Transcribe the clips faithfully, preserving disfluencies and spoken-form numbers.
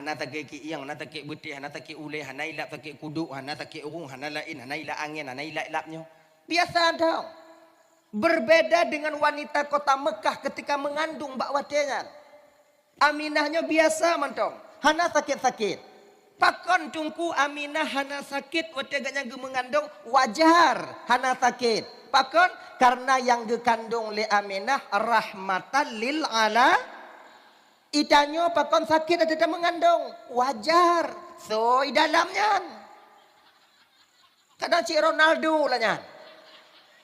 Hana sakét kiéng, hana sakét beutéh, hana sakét ulèe, hana ilap sakét kuduk, hana sakét ureueng, hana laén, hana ilap angén, hana ilap-ilap nyoe. Biasa dong. Berbeda dengan wanita kota Mekah ketika mengandung bak watèe nyan. Aminah nyoe biasa mantong, hana sakét-sakét. Pakon Teungku Aminah hana sakét watèe gobnyan geumeungandong? Wajar hana sakét. Pakon? Karena nyang geukandong lé Aminah rahmatan lil ala-, Itanyoe pakon sakét ateueh tameungandong? Wajar. Soe i dalam nyan? Kadang cit Ronaldo lah nyan.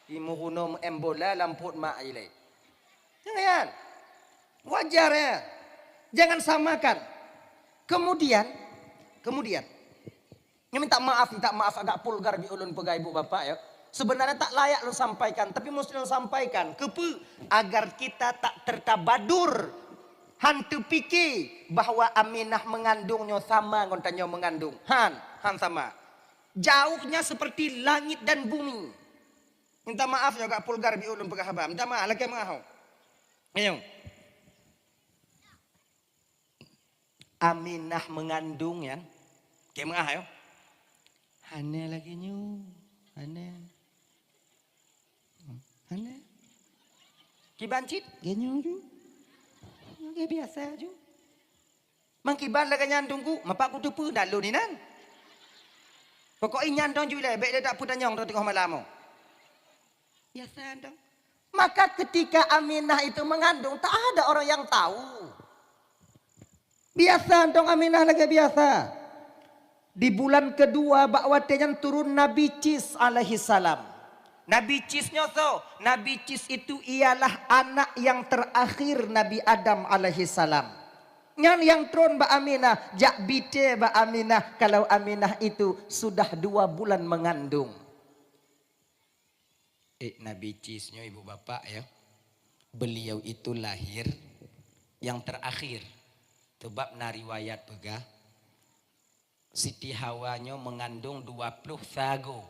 Imeurunoe em bola lam pruet mak ilèe. Jangan. Wajar ya. Jangan samakan. Kemudian, kemudian, Nyoe minta maaf, minta maaf agak vulgar bit ulôn peugah ibu bapak ya. Sebenarnya tak layak lôn sampaikan, tapi mesti lôn sampaikan. Keupeue? Agar kita tak tertabadur. Han teupike bahwa Aminah mengandung nyoe sama ngon tanyoe mengandung. Han, han sama. Jauhnya seperti langit dan bumi. Minta maaf nyoe agak vulgar bit ulôn peugah haba. Minta maaf, lakèe maaf. Ayo. Aminah mengandung nyan. Keu meu'ah yo. Hana lagèe nyoe. Hana. Hana. Kiban cit, lagèe nyoe ju. Lagèe biasa ju. Mang kiban lagèe nyan Teungku, mapak kuteupeue dak lôn inan. Pokok inyan dong ju ilèe, bèk lé dak peutanyong dong teungoh malam. Biasa dong. Maka ketika Aminah itu mengandung, tak ada orang yang tahu. Biasa dong Aminah lagèe biasa. Di bulan kedua bak watèe nyan turun Nabi Cis alaihi salam. Nabi Cis nyoe soe? Nabi Cis itu ialah anak yang terakhir Nabi Adam alaihi salam. Nyan nyang tron bak Aminah, jak bite bak Aminah kalau Aminah itu sudah dua bulan mengandung. Eh, Nabi Cis nyoe ibu bapak ya. Beliau itu lahir yang terakhir. Sebab na riwayat peugah, Siti Hawa nyoe mengandung dua puluh sago.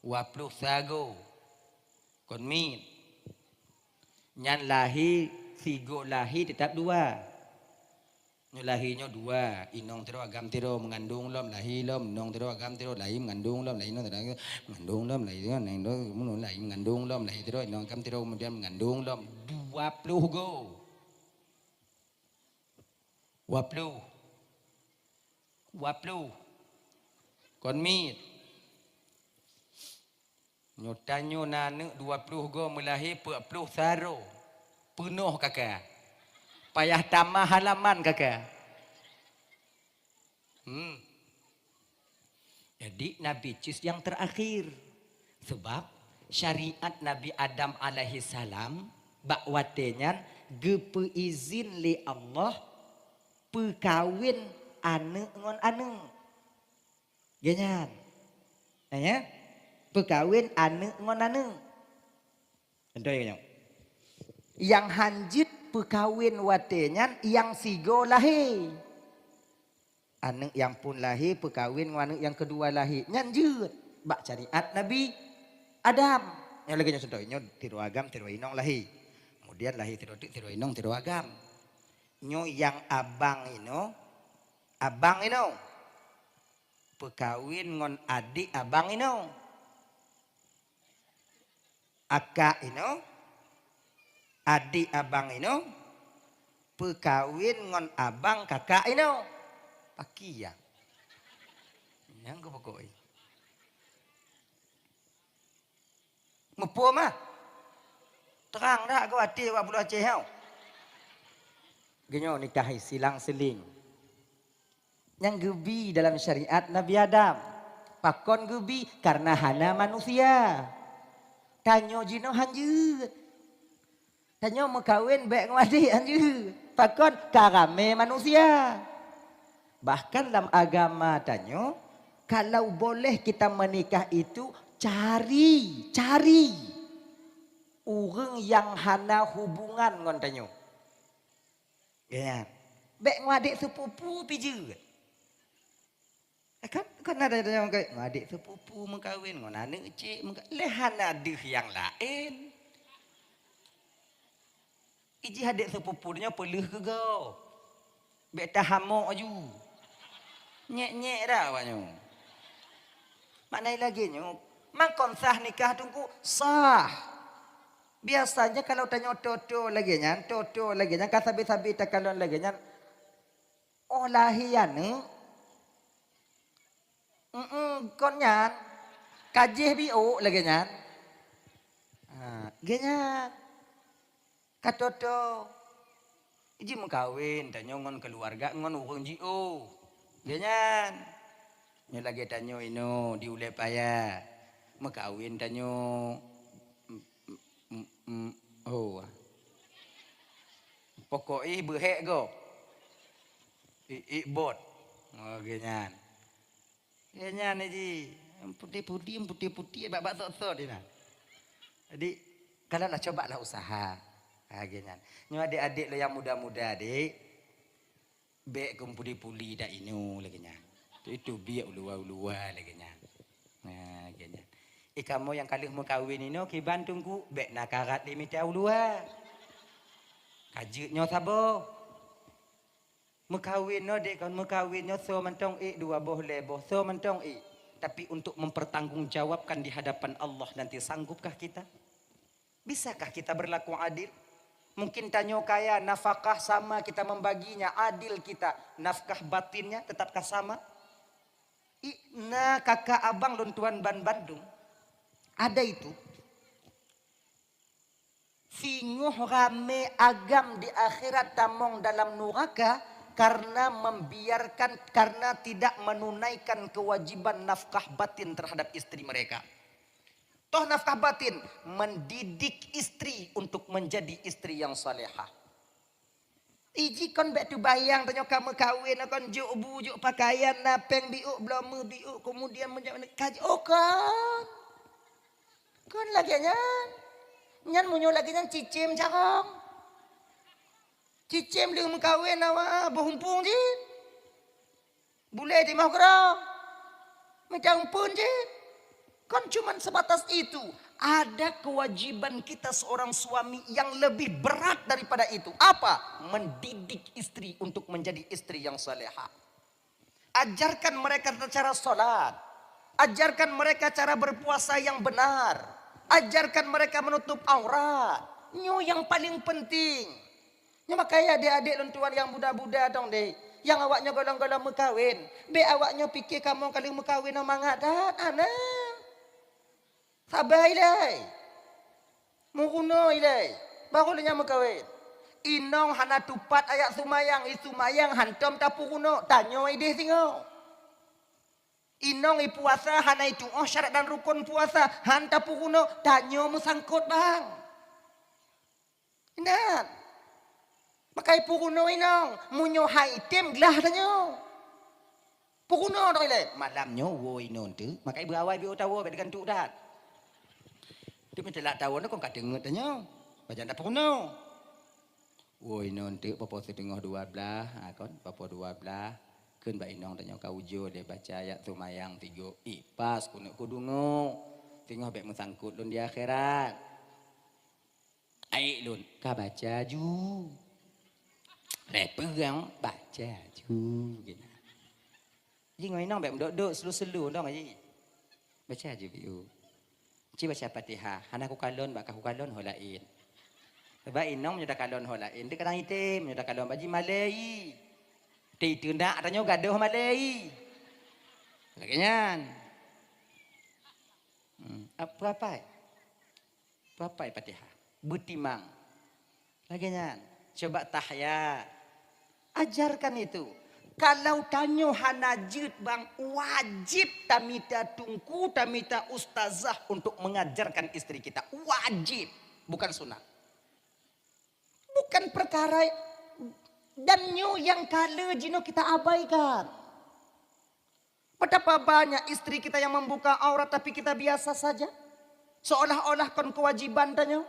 Dua puluh sago. Kon miet. Nyan lahé, sigo lahé tetap dua. Nyoe lahé nyoe dua, inong sidroe agam sidroe, meungandong lom, lahé lom, inong sidroe agam sidroe, lahé meungandong lom, lahé inong sidroe meungandong lom, lahé inong sidroe meungandong lom, lahé sidroe inong agam sidroe kemudian meungandong lom. Dua ploh go. Dua ploh. Dua ploh. Kon miet. Nyoe tanyoe na aneuk dua ploh go meulahé peuet ploh saroe. Peunoh kaka. Payah tamah halaman kaka. Hmm. Jadi Nabi Cis nyang terakhir. Sebab syariat Nabi Adam alaihi salam bak watèe nyan geupeuizin lé Allah peukawen aneuk ngon aneuk. Geuh nyan. Nah, ya? Peukawen aneuk ngon aneuk. Contoh ya, nyoe. Nyang hanjeuet peukawen watèe nyan nyang sigo lahé. Aneuk nyang phôn lahé peukawen ngon aneuk nyang keudua lahé. Nyan jeuet bak syariat Nabi Adam. Nyoe lagèe nyoe contoh, nyoe sidroe agam, sidroe inong lahé. Kemudian lahé sidroe teuk, sidroe inong, sidroe agam. Nyoe nyang abang inoe, abang inoe. Peukawen ngon adék abang inoe. Akak inoe, adék abang inoe, peukawen ngon abang kakak inoe. Pakri ya? Nyang keu pokok. Muphom ah? Trang dak keu até awak bulu Aceh nyoe? Geunyoe nikah silang-siling. Nyang geubi dalam syariat Nabi Adam. Pakon geubi? Karena hana manusia. Tanyoe jinoe hanjeuet. Tanyoe meukawen bèk ngon adék hanjeuet. Pakon? Ka ramé manusia. Bahkan lam agama tanyoe, kalau boleh kita menikah itu cari, cari ureueng nyang hana hubungan ngon tanyoe. Ya. Bèk ngon adék sepupu pih jeuet. Eh, kan, kan ada yang kayak ngon adék sepupu meukawen, ngon aneuk cék meuka-, lé hana deuh nyang laén. Ijih adék sepupu nyoe peuleueh keu gob. Bèk tahamok aju. Nyek-nyek dah awak nyoe. Makna lagèe nyoe, mangkon sah nikah Teungku? Sah. Biasanya kalau tanyoe toe-toe lagèe nyan, toe-toe lagèe nyan, ka sabe-sabe takalon lagèe nyan, oh lahé aneuk. Mm-mm, kon nyan. Ka jih biôk lagèe nyan. Ha, lagèe nyan. Ka toe-toe. Jimeukawen tanyoe ngon keuluwarga ngon ureueng jiôh. Lagèe nyan. Nyoe lagèe tanyoe inoe di Ulèe Paya. Meukawen tanyoe. M-, m-, m-, oh. Pokok ih beuhek gob. Ik-ik bot. Oh, lagèe nyan. Lagèe nyan ji. Putéh-putéh, putéh-putéh, bak-bak sot-sot inan. Jadi, kalau lah coba lah usaha. Ha, lagèe nyan. Nyoe adék-adék lôn nyang muda-muda, Dek. Bèk keu puli-puli dak inoe lagèe nyan. Tu, itu biak uluwa-uluwa lagèe nyan. Nah, lagèe nyan. Eh, kamoe nyang ka lheueh meukawen inoe kiban Teungku, bèk na karat lé mita uluwa. Ka jeuet nyoe saboh. Meukawen nyoe dek kon meukawen nyoe soe mantong ék dua boh lhèe boh soe mantong ék. Tapi untuk mempertanggungjawabkan di hadapan Allah nanti, sanggupkah kita? Bisakah kita berlaku adil? Mungkin tanyoe kaya, nafkah sama kita membaginya, adil kita, nafkah batinnya tetapkah sama? I, na kakak abang lôn tuan ban bandum, ada itu. Singoh ramé agam di akhirat tamong dalam nuraka karena membiarkan, karena tidak menunaikan kewajiban nafkah batin terhadap istri mereka. Toh nafkah batin, mendidik istri untuk menjadi istri yang salehah. Iji kon bèk teubayang tanyoe ka meukawen, kon jok bu, jok pakaian, na péng biôk, bloe meu biôk, kemudian meunyoe ka, oh kon. Kon lagèe nyan. Nyan meunyoe lagèe nyan cicém carông. Cicém lheueh meukawen awak boh umpung jih. Bulèe timoh keudroe. Mita umpun jih. Kan cuman sebatas itu. Ada kewajiban kita seorang suami yang lebih berat daripada itu. Apa? Mendidik istri untuk menjadi istri yang salehah. Ajarkan mereka tata cara salat. Ajarkan mereka cara berpuasa yang benar. Ajarkan mereka menutup aurat. Nyoe nyang paling penting. Nyoe makajih adék-adék lôn tuan nyang muda-muda dong deh, nyang awaknyoe gohlom-gohlom meukawen. Bèk awaknyoe piké kamoe ka lheueh meukawen nyoe mangat that, hana. Sabai ilèe. Meurunoe ilèe. Baru lheueh nyan meukawen. Inong hana tupat ayat seumayang, i seumayang hantom tapeurunoe, tanyoe idéh singoh. Inong ipuasa hana itu'oh syarat dan rukon puasa, han tapeurunoe, tanyoe meusangkot bang. Ingat. Makai peurunoe inong, meunyoe hai tem glah tanyoe. Peurunoe dong ilèe. Malam nyoe woe inong teuk, makai beuawai biôh tawoe bèk teugantuk that. Teuk meuteulak tawoe kon ka teungeut tanyoe. Pajan tapeurunoe. Woe inong teuk popo siteungoh dua blaih, ha kon, popo dua blaih. Kheun bak inong tanyoe ka ujoe lé baca ayat seumayang tigo. Ih, pas keuneuk kudeungoe. Singoh bèk meusangkot lôn di akhirat. Aék lôn ka baca ju. Lé peurang baca ju. Gitu. Ji ngon inong bèk meudok-dok selu-selu dong ji. Baca ju biôh. Ci baca Fatihah, hana kukalon bak ka kukalon ho laén. Sabab inong meunyoe takalon ho laén, teuh kadang item, meunyoe takalon bak ji malèe i. Teuh iteunak tanyoe gadôh malèe i. Lagèe nyan. Hmm, ap-, peuapai? Peuapai Fatihah? Beutimang. Lagèe nyan. Coba tahiyat. Ajarkan itu. Kalau tanyoe hana jeuet bang, wajib tamita teungku, tamita ustazah untuk mengajarkan istri kita. Wajib. Bukan sunat. Bukan perkara, dan nyoe nyang ka lheueh jinoe kita abaikan. Betapa banyak istri kita yang membuka aurat tapi kita biasa saja. Seolah-olah kon kewajiban tanyoe.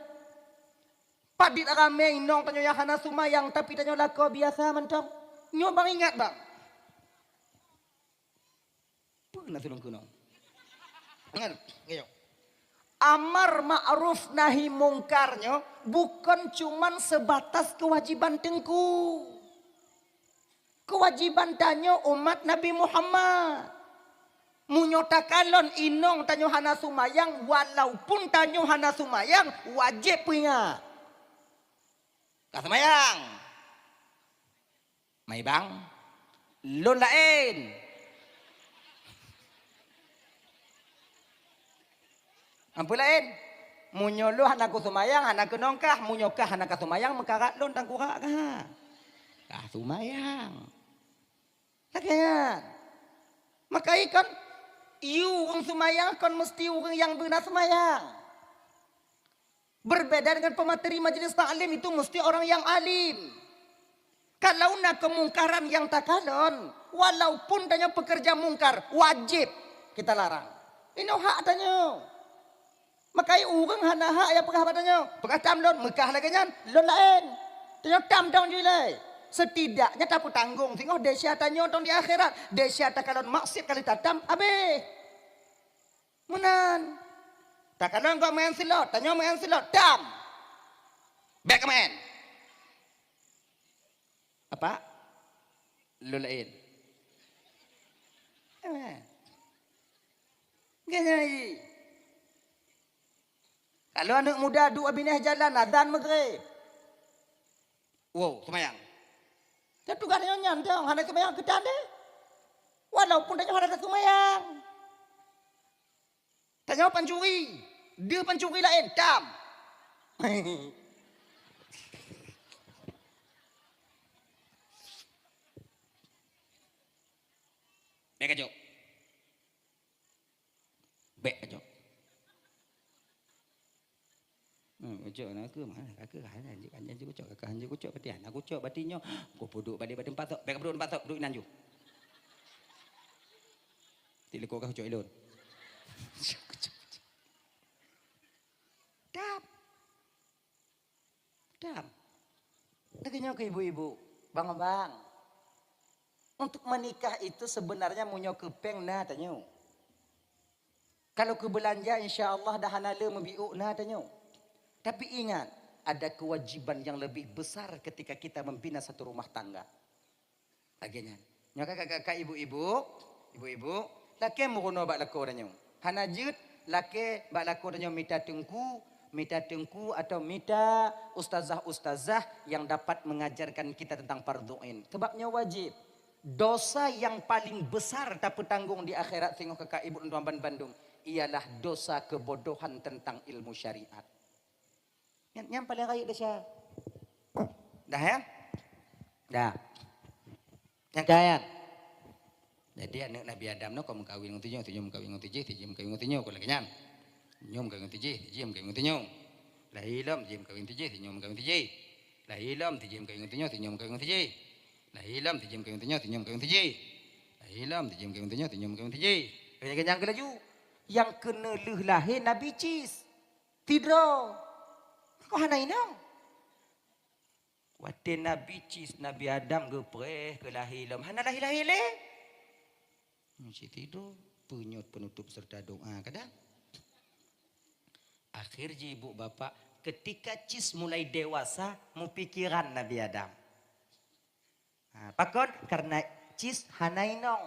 Padit ramé inong tanyoe nyang hana seumayang tapi tanyoe lakoe biasa mantong. Nyoe bang ingat bang. Peue na tulông keunoe? Ngan, ngiyo. Amar ma'ruf nahi mungkar nyoe bukon cuman sebatas kewajiban teungku. Keuwajéban tanyoe umat Nabi Muhammad. Meunyoe takalon inong tanyoe hana seumayang, walaupun tanyoe hana seumayang, wajéb peuingat. Ka seumayang. Mai bang, lôn laén. Ampeue laén? Meunyoe lôn hana kuseumayang, hana keunong kah, meunyoe kah hana kaseumayang, meukarat lôn tangkurak kah? Ka seumayang. Lagée nyan. Maka ikon, yue ureuëng seumayang kon meusti ureuëng nyang beuna seumayang. Berbeda dengan pemateri majelis taklim, itu mesti orang yang alim. Kalau na kemungkaran yang takalon, walaupun tanyoe pekerja mungkar, wajib kita larang. Inoe hak tanyoe. Maka ureuëng hana hak nyang peugah bak tanyoe, peugah tam lôn, meukah lagée nyan, lôn laén. Tanyoe tam dong jui lé. Setidaknya tapeutanggong singoh desya tanyoe tong di akhirat. Desya takalon maksiat kali tatam, habéh. Meunan. Takalon gob meu'en silot, tanyoe meu'en silot, tam. Bék keumeuen. Apa? Lôn laén. Eh. Ganyai. Kalau aneuk muda duek binéh jalan, azan Maghrib. Wow, seumayang. Teutugas nyoe nyan dong, hana seumayang keutan deh. Walaupun tanyoe hana seumayang. Tanyoe pancuri, deuh pancuri laén, tam. Bék kajok. Bék kajok. Hmm, kucok na ke mana ka ke hanya je hanya je kucok ka hanya kucok berarti hana kucok berarti nyoe. Ku puduk balik bak teumpat tu. Bék puduk teumpat tu, duduk inan ju. Ti lekok ka kucok ilon. Dap. Dap. Lagée nyoe ke ibu-ibu, bang-bang. Untuk menikah itu sebenarnya meunyoe keu péng na tanyoe. Kalau keu beulanja, insya Allah dah hana le meubiôk na tanyoe. Tapi ingat, ada kewajiban yang lebih besar ketika kita membina satu rumah tangga. Lagée nyan. Nyoe ka kakak-kakak, ibu-ibu, ibu-ibu, lakée meurunoe bak lakoe tanyoe. Hana jeuet lakée bak lakoe tanyoe mita teungku, mita teungku atau mita ustazah-ustazah yang dapat mengajarkan kita tentang fardhu ain. Sebab nyoe wajib. Dosa yang paling besar tapeutanggong di akhirat singoh kakak ibu dan tuan bandum ialah dosa kebodohan tentang ilmu syariat. Nyan, nyan paling rayeuk desya. Dah ya? Dah. Nyang kaya. Jadi aneuk Nabi Adam nyoe kon meukawen ngon tujoh, tujoh meukawen ngon tujoh, tujoh meukawen ngon tujoh, kon lagée nyan. Tujoh meukawen ngon tujoh, tujoh meukawen ngon tujoh. Lahé lom tujoh meukawen tujoh, tujoh meukawen tujoh. Lahé lom tujoh meukawen ngon tujoh, tujoh meukawen ngon tujoh. Lahé lom tujoh meukawen tujoh, tujoh meukawen tujoh. Lahé lom tujoh meukawen tujoh, tujoh meukawen tujoh. Kenyang-kenyang keu laju. Nyang keuneuk lheueh lahé Nabi Cis. Sidroe. Kon hana inong. Watée Nabi Cis, Nabi Adam geupreh keu lahé lom, hana lahé-lahé lé. Meusidroe peunyot peunutôp seureuta doá kadang. Akhé jih ibu bapak, ketika Cis mulai dewasa, meupikiran Nabi Adam. Ha, pakon? Karena Cis hana inong.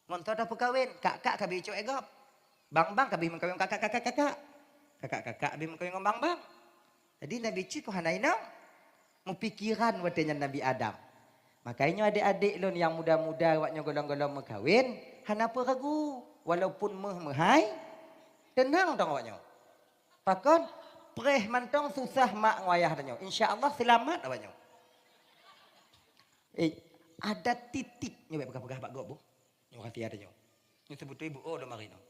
Ngon soe tapeukawen? Kak-kak ka beucok gob. Bang-bang ka beuh meukawen kakak-kakak. Kakak-kakak beuh meukawen ngon bang-bang. Jadi Nabi Cis kon hana inong. Meupikiran watée nyan Nabi Adam. Makanya nyoe adék-adék lôn nyang muda-muda awaknyoe gohlom-gohlom meukawen, hana peue ragu. Walaupun méuh meuhai, teunang dong awaknyoe. Pakon? Preh mantong susah mak ngon ayah tanyoe. Insya Allah seulamat awaknyoe. Eh, ada titik nyoe bék peugah-peugah bak gob boh. Nyoe hati ada nyoe. Nyoe seubeutoi bu oh lemari nyoe.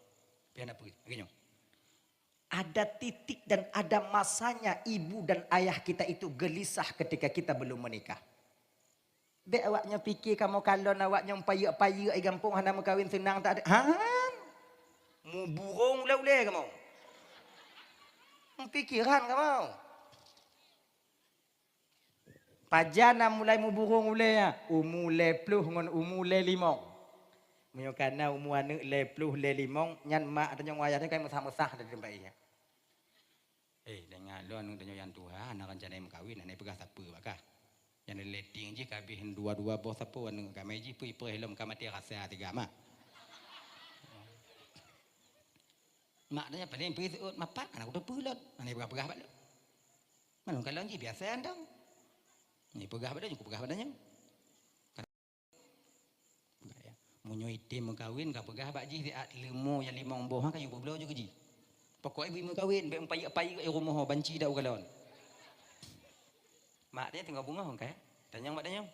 Pian apa lagi nyoe? Ada titik dan ada masanya ibu dan ayah kita itu gelisah ketika kita belum menikah. Bék awaknyoe pike kamoe kalon awaknyoe payek-payek di gampông hana meukawen seunang tak ada. Han! Muburong ulée-ulée kamoe. Pikiran kamoe. Pajan na mulai muburong ulée nyan? Umu lhée ploh ngon umu lhée limong. Meunyoe kana umu aneuëk lhée ploh lhée limong, nyan mak tanyoe ngon ayah tanyoe ka meusah-meusah dari teumpat nyan. Eh, deungoe lôn aneuëk tanyoe nyang tuha, na rencana meukawen, hana peugah sapeue bak kah. Nyang letting jih ka habéh dua-dua boh sapo aneuk, ka mai jih peue ipreh lom ka maté rasa tiga mah. Mak tanya, "Paléng peue seuôt mapat, hana kuteupeu lôn." Hana peugah-peugah bak lôn. Man lôn kalon jih biasa andong. Ni peugah bak lôn, ku peugah bak nyoe. Meunyoe item meukawen, ka peugah bak jih siat leumo nyang limong boh, ha, ka yue peubloe ju keu jih. Pokok ibu meukawen, bèk meupayeuk-payeuk i rumoh, banci dak u galon. Mak tanya teungoh beungoh, kan? Tanyong bak tanyong.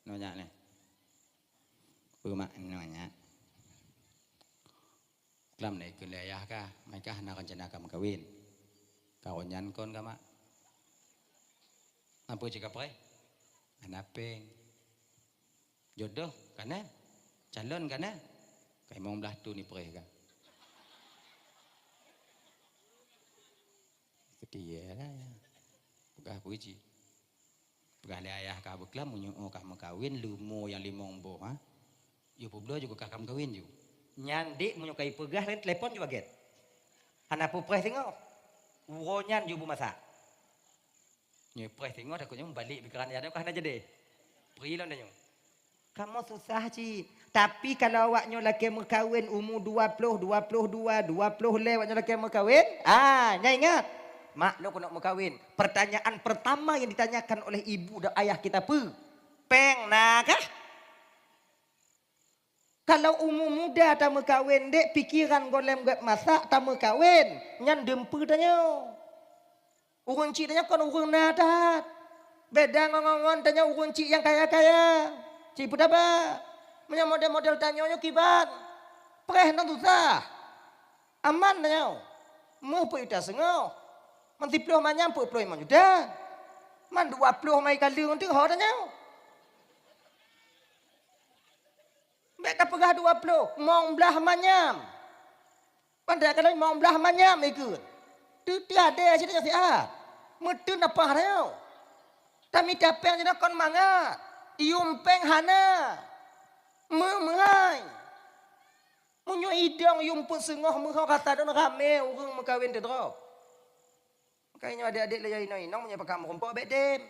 Nyoe nyak neh. Peue mak nyoe nyak? Klam na ikheun lé ayah kah, mai kah na rencana ka meukawen. Ka uroe nyan kon ka mak. Apo cit ka preh? Hana péng. Jodoh ka na, calon ka na, ka limong blaih thon ipreh ka. Setia lah ya. Peugah peue cit. Peugah lé ayah ka beuklam, meunyoe ka meukawen leumo nyang limong boh, ha. Yue peubloe ju keu ka meukawen ju. Nyan dek meunyoe ka ipeugah laén telepon ju baget. Hana peue preh singoh. Uroe nyan ju beumasak. Nyoe preh singoh takot nyoe balek pikeran ayah nyoe ka hana jadi. Pri lom tanyoe. Kamoe susah cit. Tapi kalau awak nyoe lakèe meukawen umu dua ploh, dua ploh dua, dua ploh lhèe awak nyoe lakèe meukawen, ah, nyan ingat. Mak lôn keuneuk meukawen. Pertanyaan pertama yang ditanyakan oleh ibu dan ayah kita peue? Péng na kah? Kalau umu muda tameukawen dek, pikeran gohlom gèt masak tameukawen, nyan deuh peue tanyoe. Ureueng chik tanyoe kon ureueng na that. Beda ngon, ngon, ngon tanyoe ureueng chik nyang kaya-kaya. Cit peue taba. Meunyoe model-model tanyoe nyoe kiban. Preh nang susah. Aman tanyoe. Meuh peuet juta seungoh. Man siploh manyam peuet ploh limong juta. Man dua ploh mai kaleueng teuh ho tanyoe. Bèk tapeugah dua ploh, limong blaih manyam. Pandai ka lheueh limong blaih manyam ikheun. Teuh-teuh adèe cit nyoe siat. Meuteun apah nyoe. Tamita péng jinoe kon mangat. Yuem péng hana. Meuh meuhai. Meunyoe idong yuem peuet seungoh meuho ka sadon ramè ureueng meukawen teudroe. Makajih nyoe adék-adék lé inong-inong meunyoe pakat meurumpok bèk dem.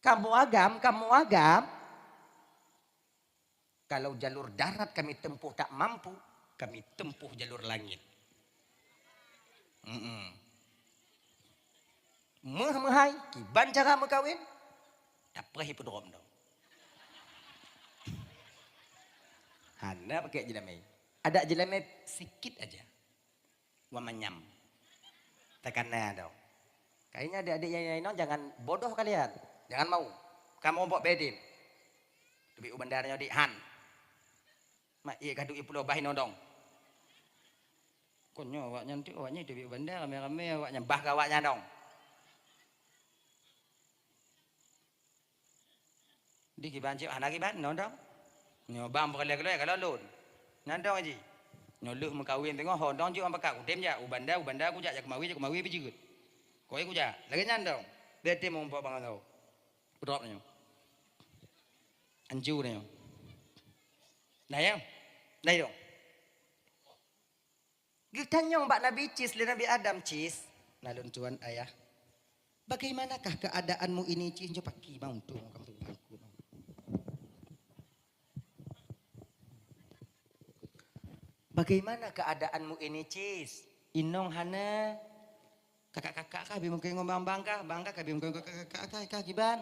Kamoe agam, kamoe agam. Kalau jalur darat kami tempuh tak mampu, kami tempuh jalur langit. Mm-mm. Meuh meuhai, kiban cara meukawen, tapreh ipeudrop dong. Hana pakai jeulamé. Adak jeulamé sikit aja. Wa manyam. Takana dong. Kayaknya adik-adik yang lain jangan bodoh kalian. Jangan mau. Kamu bok bedin. Teubiet u bandar nyoe dik han. Mak ié gaduek i pulo bah inoe dong. Kon nyoe awak nyan tu, awak nyan teubiet u bandar ramé-ramé awak nyan bah keu awak nyan dong. Di kiban cit hana kiban, nyoe dong. Nyoe bang peureulèe-reulèe ka lôn. Nyan dong ji. Nyoe lheueh meukawen teungoh ho dong jeuet lam pakat. Kutem jak u banda, u banda kujak, jak keumawe, jak keumawe pih jeuet. Koi kujak. Lagèe nyan dong. Bèk tem muphom bangai lôn. Peudrop nyoe. Anju nyoe. Nah ya. Nah dong. Geutanyong bak Nabi Cis lé Nabi Adam, "Cis, na lôn tuan ayah, bagaimanakah keadaanmu ini, Cis?" Nyoe paki bang untung kamu teuka aku. "Bagaimana keadaanmu ini, Cis? Inong hana? Kakak-kakak kah bi mungken ngon bang-bang kah? Bang kah ka bi mungken kakak-kakak kah? Kah kiban?"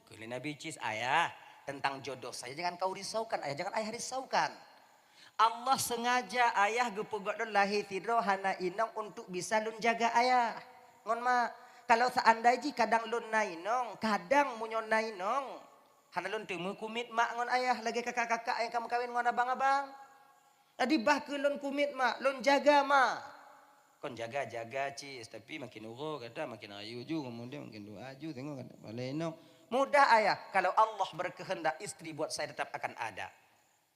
Kheun lé Nabi Cis, "Ayah, tentang jodoh saya jangan kau risaukan, ayah, jangan ayah risaukan. Allah sengaja ayah geupeugöt lôn lahé sidroe hana inong untuk bisa lôn jaga ayah ngon mak. Kalau seandai jih kadang lôn na inong, kadang meunyoe na inong, hana lôn teumé kumiet mak ngon ayah lagèe kakak-kakak nyang ka meukawen ngon abang-abang. Jadi bah kheueh lôn kumiet mak, lôn jaga mak." "Kon jaga-jaga, Cis, tapi makin uroe gata makin rayu ju, kemudian makin dua ju, tengok gata paleng inong." "Mudah, ayah, kalau Allah berkehendak istri buat saya tetap akan ada."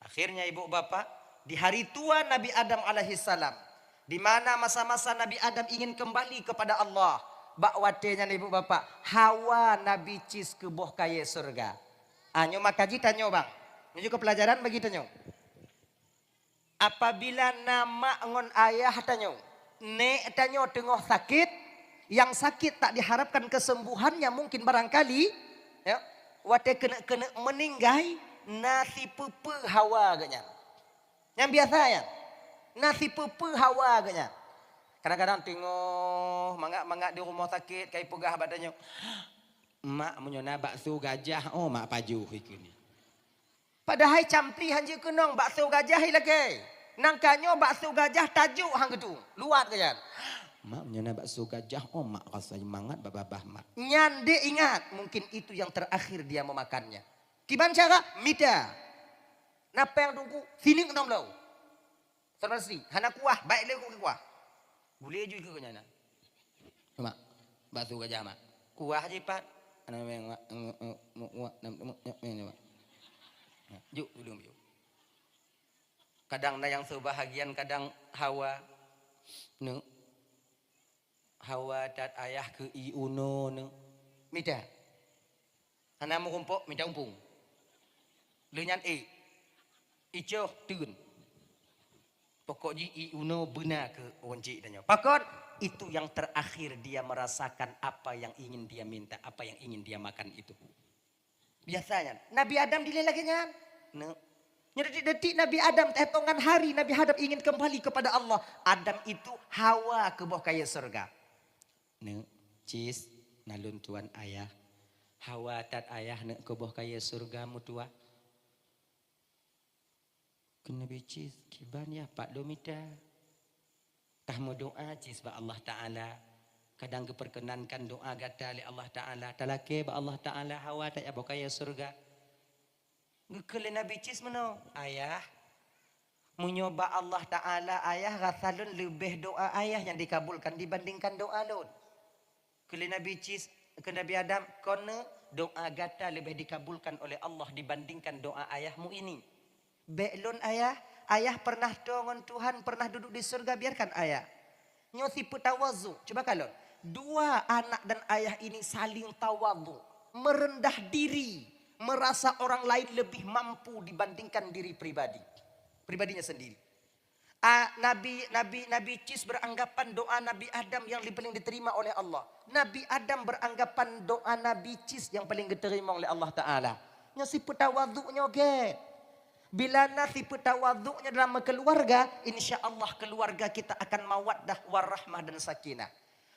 Akhirnya ibu bapak, di hari tua Nabi Adam alaihissalam, di mana masa-masa Nabi Adam ingin kembali kepada Allah, bak watèe nyan ibu bapak, Hawa Nabi Cis keu boh kayèe syeuruga. Ah, nyoe maka jih tanyoe bang. Nyoe juga pelajaran bagi tanyoe. Apabila na mak ngon ayah tanyoe, nèk tanyoe teungoh sakét, Nyang sakét tak diharapkan kesembuhannya mungkin barangkali, ya, watée keuneuk-keuneuk meuninggai, na sipeue-peue hawa geuh nyan. Nyang biasa nyan, na sipeue-peue hawa geuh nyan. Kadang-kadang teungoh mangat-mangat di rumoh sakét, ka ipeugah bak tanyoe, "Mak, meunyoe na bakso gajah, oh, mak pajoh ikeu nyan." Padahai campli han jeuet keunong, bakso gajah ilakée. Nangka nyoe bakso gajah tajok han geutu, luwat geuh nyan. "Mak, meunyoe na bakso gajah, oh, mak rasa mangat bak babah mak." Nyan dek ingat, mungkin itu yang terakhir dia memakannya. Kiban cara? Mita. Na péng teungku, sineuk nam lom. Saudara sri, hana kuah, baik lé keu kuah. Gulé ju ikeu nyan. Mak, bakso gajah, Mak. Kuah jipat. Hana meng, Mak. Nge-, nge-, mu-, wa-, nam, nam, nam, nam, Mak. Nah, juk, ulun juk. Kadang na nyang seubahagian, kadang hawa. Neuk. Hawa that ayah keu ié unoe nyoe. Mita. Hana meurumpok, mita umpung. Lheueh nyan ék. Icoh teun. Pokok jih ié unoe beuna keu ureueng chik tanyoe. Pakon? Itu yang terakhir dia merasakan apa yang ingin dia minta, apa yang ingin dia makan itu. Biasa nyan. Nabi Adam dilée lagée nyan. Neuk. Nyoe detik-detik Nabi Adam, hitungan hari Nabi Adam ingin kembali kepada Allah. Adam itu hawa keu boh kayée syeuruga. Neuk, cis, na lôn tuan ayah. Hawa that ayah neuk keu boh kayée syeuruga meutuwah. Keu Nabi Cis, kiban yah pat lôn mita. Kah meudoá cis bak Allah Taala. Kadang geupeurkeunankan doá gata lé Allah Taala. Talakée bak Allah Taala hawa that yah boh kayée syeuruga. Geukheun lé Nabi Cis meunoe, "Ayah, meunyoe bak Allah Taala ayah rasa lôn leubeh doá ayah nyang dikabulkan dibandingkan doá lôn." Kheun lé Nabi Cis, keu Nabi Adam, "Kon nyoe doá gata leubeh dikabulkan oleh Allah dibandingkan doá ayahmu ini." "Bék lôn, Ayah. Ayah pernah toe ngon Tuhan, pernah duduk di surga, biarkan Ayah." Nyoe sifeuet tawadhu. Coba kalon. Dua anak dan ayah ini saling tawadhu, merendah diri, merasa orang lain lebih mampu dibandingkan diri pribadi, pribadinya sendiri. A, Nabi, Nabi, Nabi Cis beranggapan doa Nabi Adam yang paling diterima oleh Allah. Nabi Adam beranggapan doa Nabi Cis yang paling diterima oleh Allah Taala. Nyoe sifeuet tawadhu nyoe gét. Bila na sifeuet tawadhu nyoe dalam keluarga, insya Allah keluarga kita akan mawaddah warahmah dan sakinah.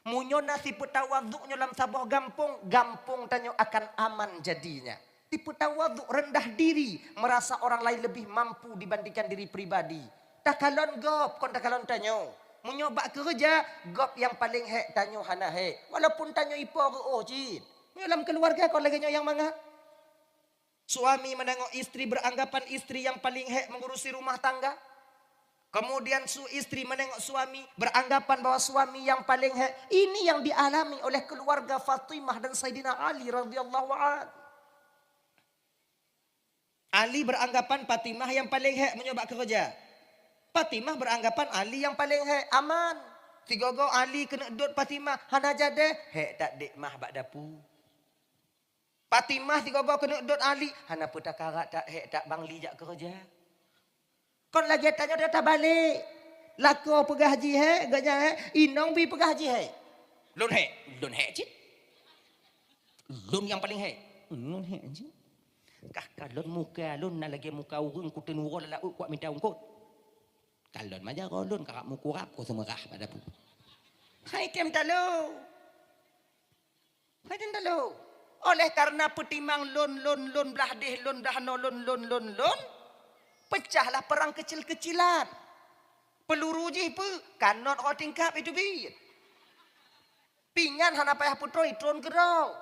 Meunyoe na sifeuet tawadhu nyoe lam saboh gampông, gampông tanyoe akan aman jadinya. Sifeuet tawadhu, rendah diri, merasa orang lain lebih mampu dibandingkan diri pribadi. Takalon gob, kon takalon tanyoe. Meunyoe bak keureuja, gob nyang paleng hék, tanyoe hana hék. Walaupun tanyoe ipo reuôh cit. Meunyoe lam keuluwarga kon lagée nyoe nyang mangat. Suami menengok istri beranggapan istri yang paling hék mengurusi rumah tangga. Kemudian su-, istri menengok suami, beranggapan bahwa suami yang paling hék. Ini yang dialami oleh keluarga Fatimah dan Saidina Ali radhiyallahu an. Ali beranggapan Fatimah yang paling hék meunyoe bak keureuja. Fatimah beranggapan Ali yang paling hék, aman. Sigoe-goe Ali keuneuk dot Fatimah, hana jadeh, hék that dék mah bak dapu. Fatimah sigoe-goe keuneuk dot Ali, hana peue takarat that hék that bang li jak keureuja. Kon lagée tanyoe that tabalek. Lakoe peugah jih hék, geuhnyan hék, inong bi peugah jih hék. Lôn hék, lôn hék cit. Lôn nyang paleng hék. Lôn hék cit. Kah kalon muka lôn na lagée muka ureuëng kuteun uroe lam laôt kuat mita ungkot. Kalon majaroe lôn karab meukurab ko seumeurah bak dapu. Hai tem talo. Hai tem talo. Oleh karena peutimang lôn, lôn, lôn blah deh, lôn blah noe, lôn, lôn, lôn, lôn, pecahlah perang kecil-kecilan. Peluru jih peue? Kanot ho tingkap itu bit. Pingan hana payah peutrôn, itron keudroe.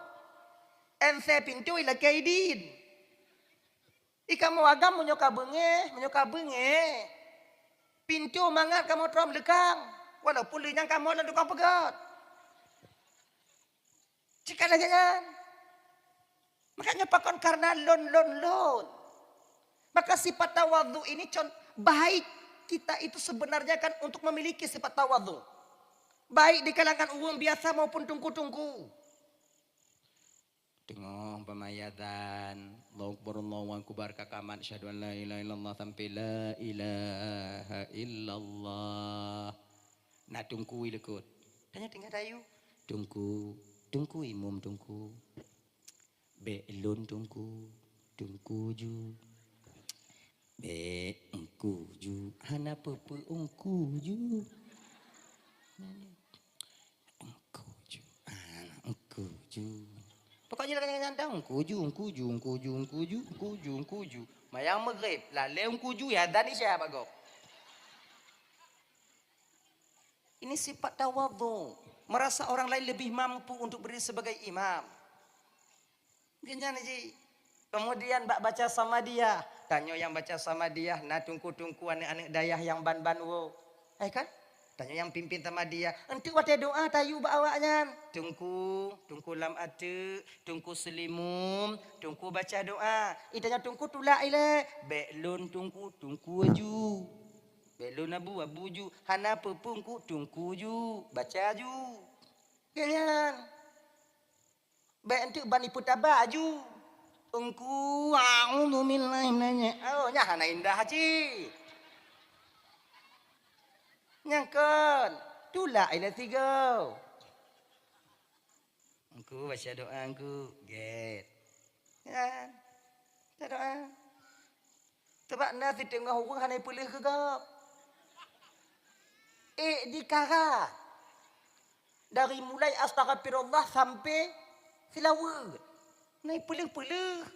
Ensée pintoe ilakée idin. I kamoe agam meunyoe ka beungéh, meunyoe ka beungéh, pintoe mangat kamoe trok leukang, walaupun lheueh nyan kamoe lam tukang peugét. Cit ka lagée nyan. Makanya pakon karena lôn, lôn, lôn. Maka sifat tawadhu ini con-, baik kita itu sebenarnya kan untuk memiliki sifat tawadhu. Baik di kalangan ureuëng biasa maupun teungku-teungku. Teungoh umpama azan, Allahu Akbar, Allahu Akbar, ka kamat, asyhadu an la ilaha illallah, sampai la ilaha illallah. Na teungku i likot. Tanyoe tinggai tayue. Teungku, Teungku Imum Teungku. Bèk lôn Teungku, Teungku ju. Bèk Teungku ju, hana peue-peue Teungku ju. Teungku ju, ah, Teungku ju. Pokoknya nyan, nyan, nyan, Teungku ju, Teungku ju, Teungku ju, Teungku ju, Teungku ju, Teungku ju. Mayang Maghrib, lalè Teungku ju, ya, dan Isya bak gob. Ini sifat tawadhu, merasa orang lain lebih mampu untuk berdiri sebagai imam. Geuhnyan ji. Kemudian bak baca Samadiyah, tanyoe nyang baca Samadiyah na teungku-teungku aneuëk-aneuëk dayah nyang ban-ban woe. Hai kan? Tanyoe nyang pimpin Samadiyah. Enteuk watée doá tayue bak awaknyan. Teungku, teungku lam ateuk, teungku seulimum, teungku baca doá. Ih, tanyoe teungku tulak ilée. Bék lôn teungku, teungku aju. Bék lôn abu, abu ju. Hana peue-peue teungku, teungku ju. Baca ju. Geuhnyan. Bék enteuk ban ipeutabah aju. Teungku, a'udzubillahi minasyaitonir rajim. Oh, nyan hana indah cit. Nyang kon, tulak ilée sigoe. Teungku, baca doá, Teungku. Gét. Nyan. Baca doá. Sabab na siteungoh ureuëng hana ipeuleueh keu gob. Ék dikarat. Dari mulai astaghfirullah sampai seulaweuet. Na ipeuleueh-peuleueh.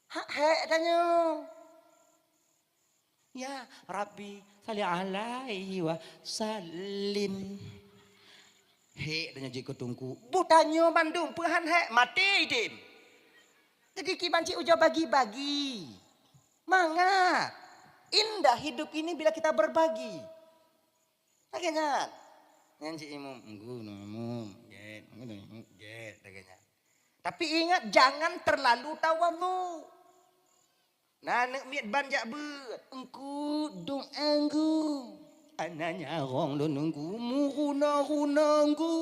Hak hék tanyoe. Ya Rabbi, salli alaihi wa sallim. Hék tanyoe jeuet keu teungku. Butanyoe bandum peuhan hék, maté idem. Jadi kiban cit ujoe bagi-bagi. Mangat. Indah hidup ini bila kita berbagi. Lagée nyan. Nyan cit imum, Teungku, imum, gét, Teungku, imum, gét, lagée nyan. Tapi ingat, jangan terlalu tawadhu. Na aneuëk miet ban jak beuet, Teungku, doá Teungku. Ana nyarong lôn Teungku, meurunoe-runoe Teungku.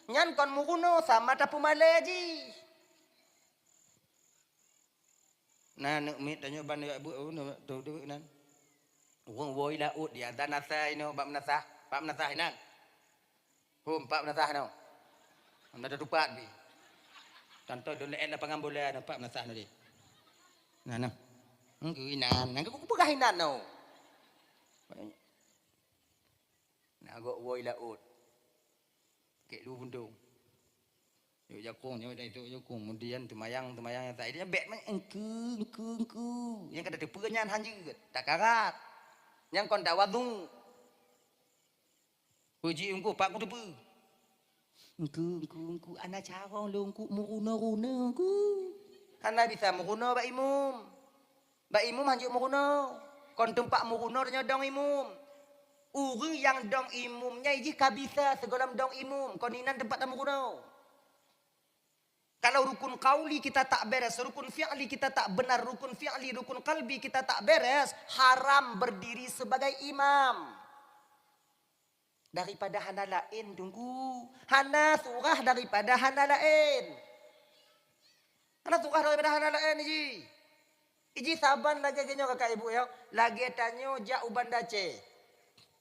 Nyan kon meurunoe, sama tapeumalée jih. Na aneuëk miet tanyoe ban jak beuet, oh, tu, tu, nan. Ureuëng woe laôt di adan asai nyoe bak meunasah, bak meunasah inan. Hom, pak meunasah nyoe. Hom, na tatupat bi. Tanto don laén lapangan bola nyoe, pak meunasah nyoe di. Nah, nah. Engkeu inan, engkeu peugah inan nyoe. Na gok woe laôt. Kek lu bundong. Yuk jakong, nyoe dan itu jakong. Kemudian teumayang, teumayang nyang tak. Dia bek man, engkeu, engkeu, engkeu. Nyang kata teupeue nyan hanjeuet. Tak karat. Nyang kon tawadhu. Puji Teungku, pak ku teupeue. Engkeu, engkeu, engkeu, ana carong lôn, engkeu, meurunoe-runoe, engkeu. Hana bisa meurunoe bak imum. Bak imum hanjeuet meurunoe. Kon teumpat meurunoe tanyoe dong imum. Ureuëng nyang dong imum nyan jih ka bisa sigohlom dong imum. Kon inan teumpat tameurunoe. Kalau rukun qauli kita tak beres, rukun fi'li kita tak benar, rukun fi'li, rukun qalbi kita tak beres, haram berdiri sebagai imam. Daripada hana laén, Teungku. Hana surah daripada hana laén. Hana surah daripada hana laén, iji. Iji saban lagée geuh nyoe kakak ibu, yo. Lagée tanyoe jak u Banda Aceh.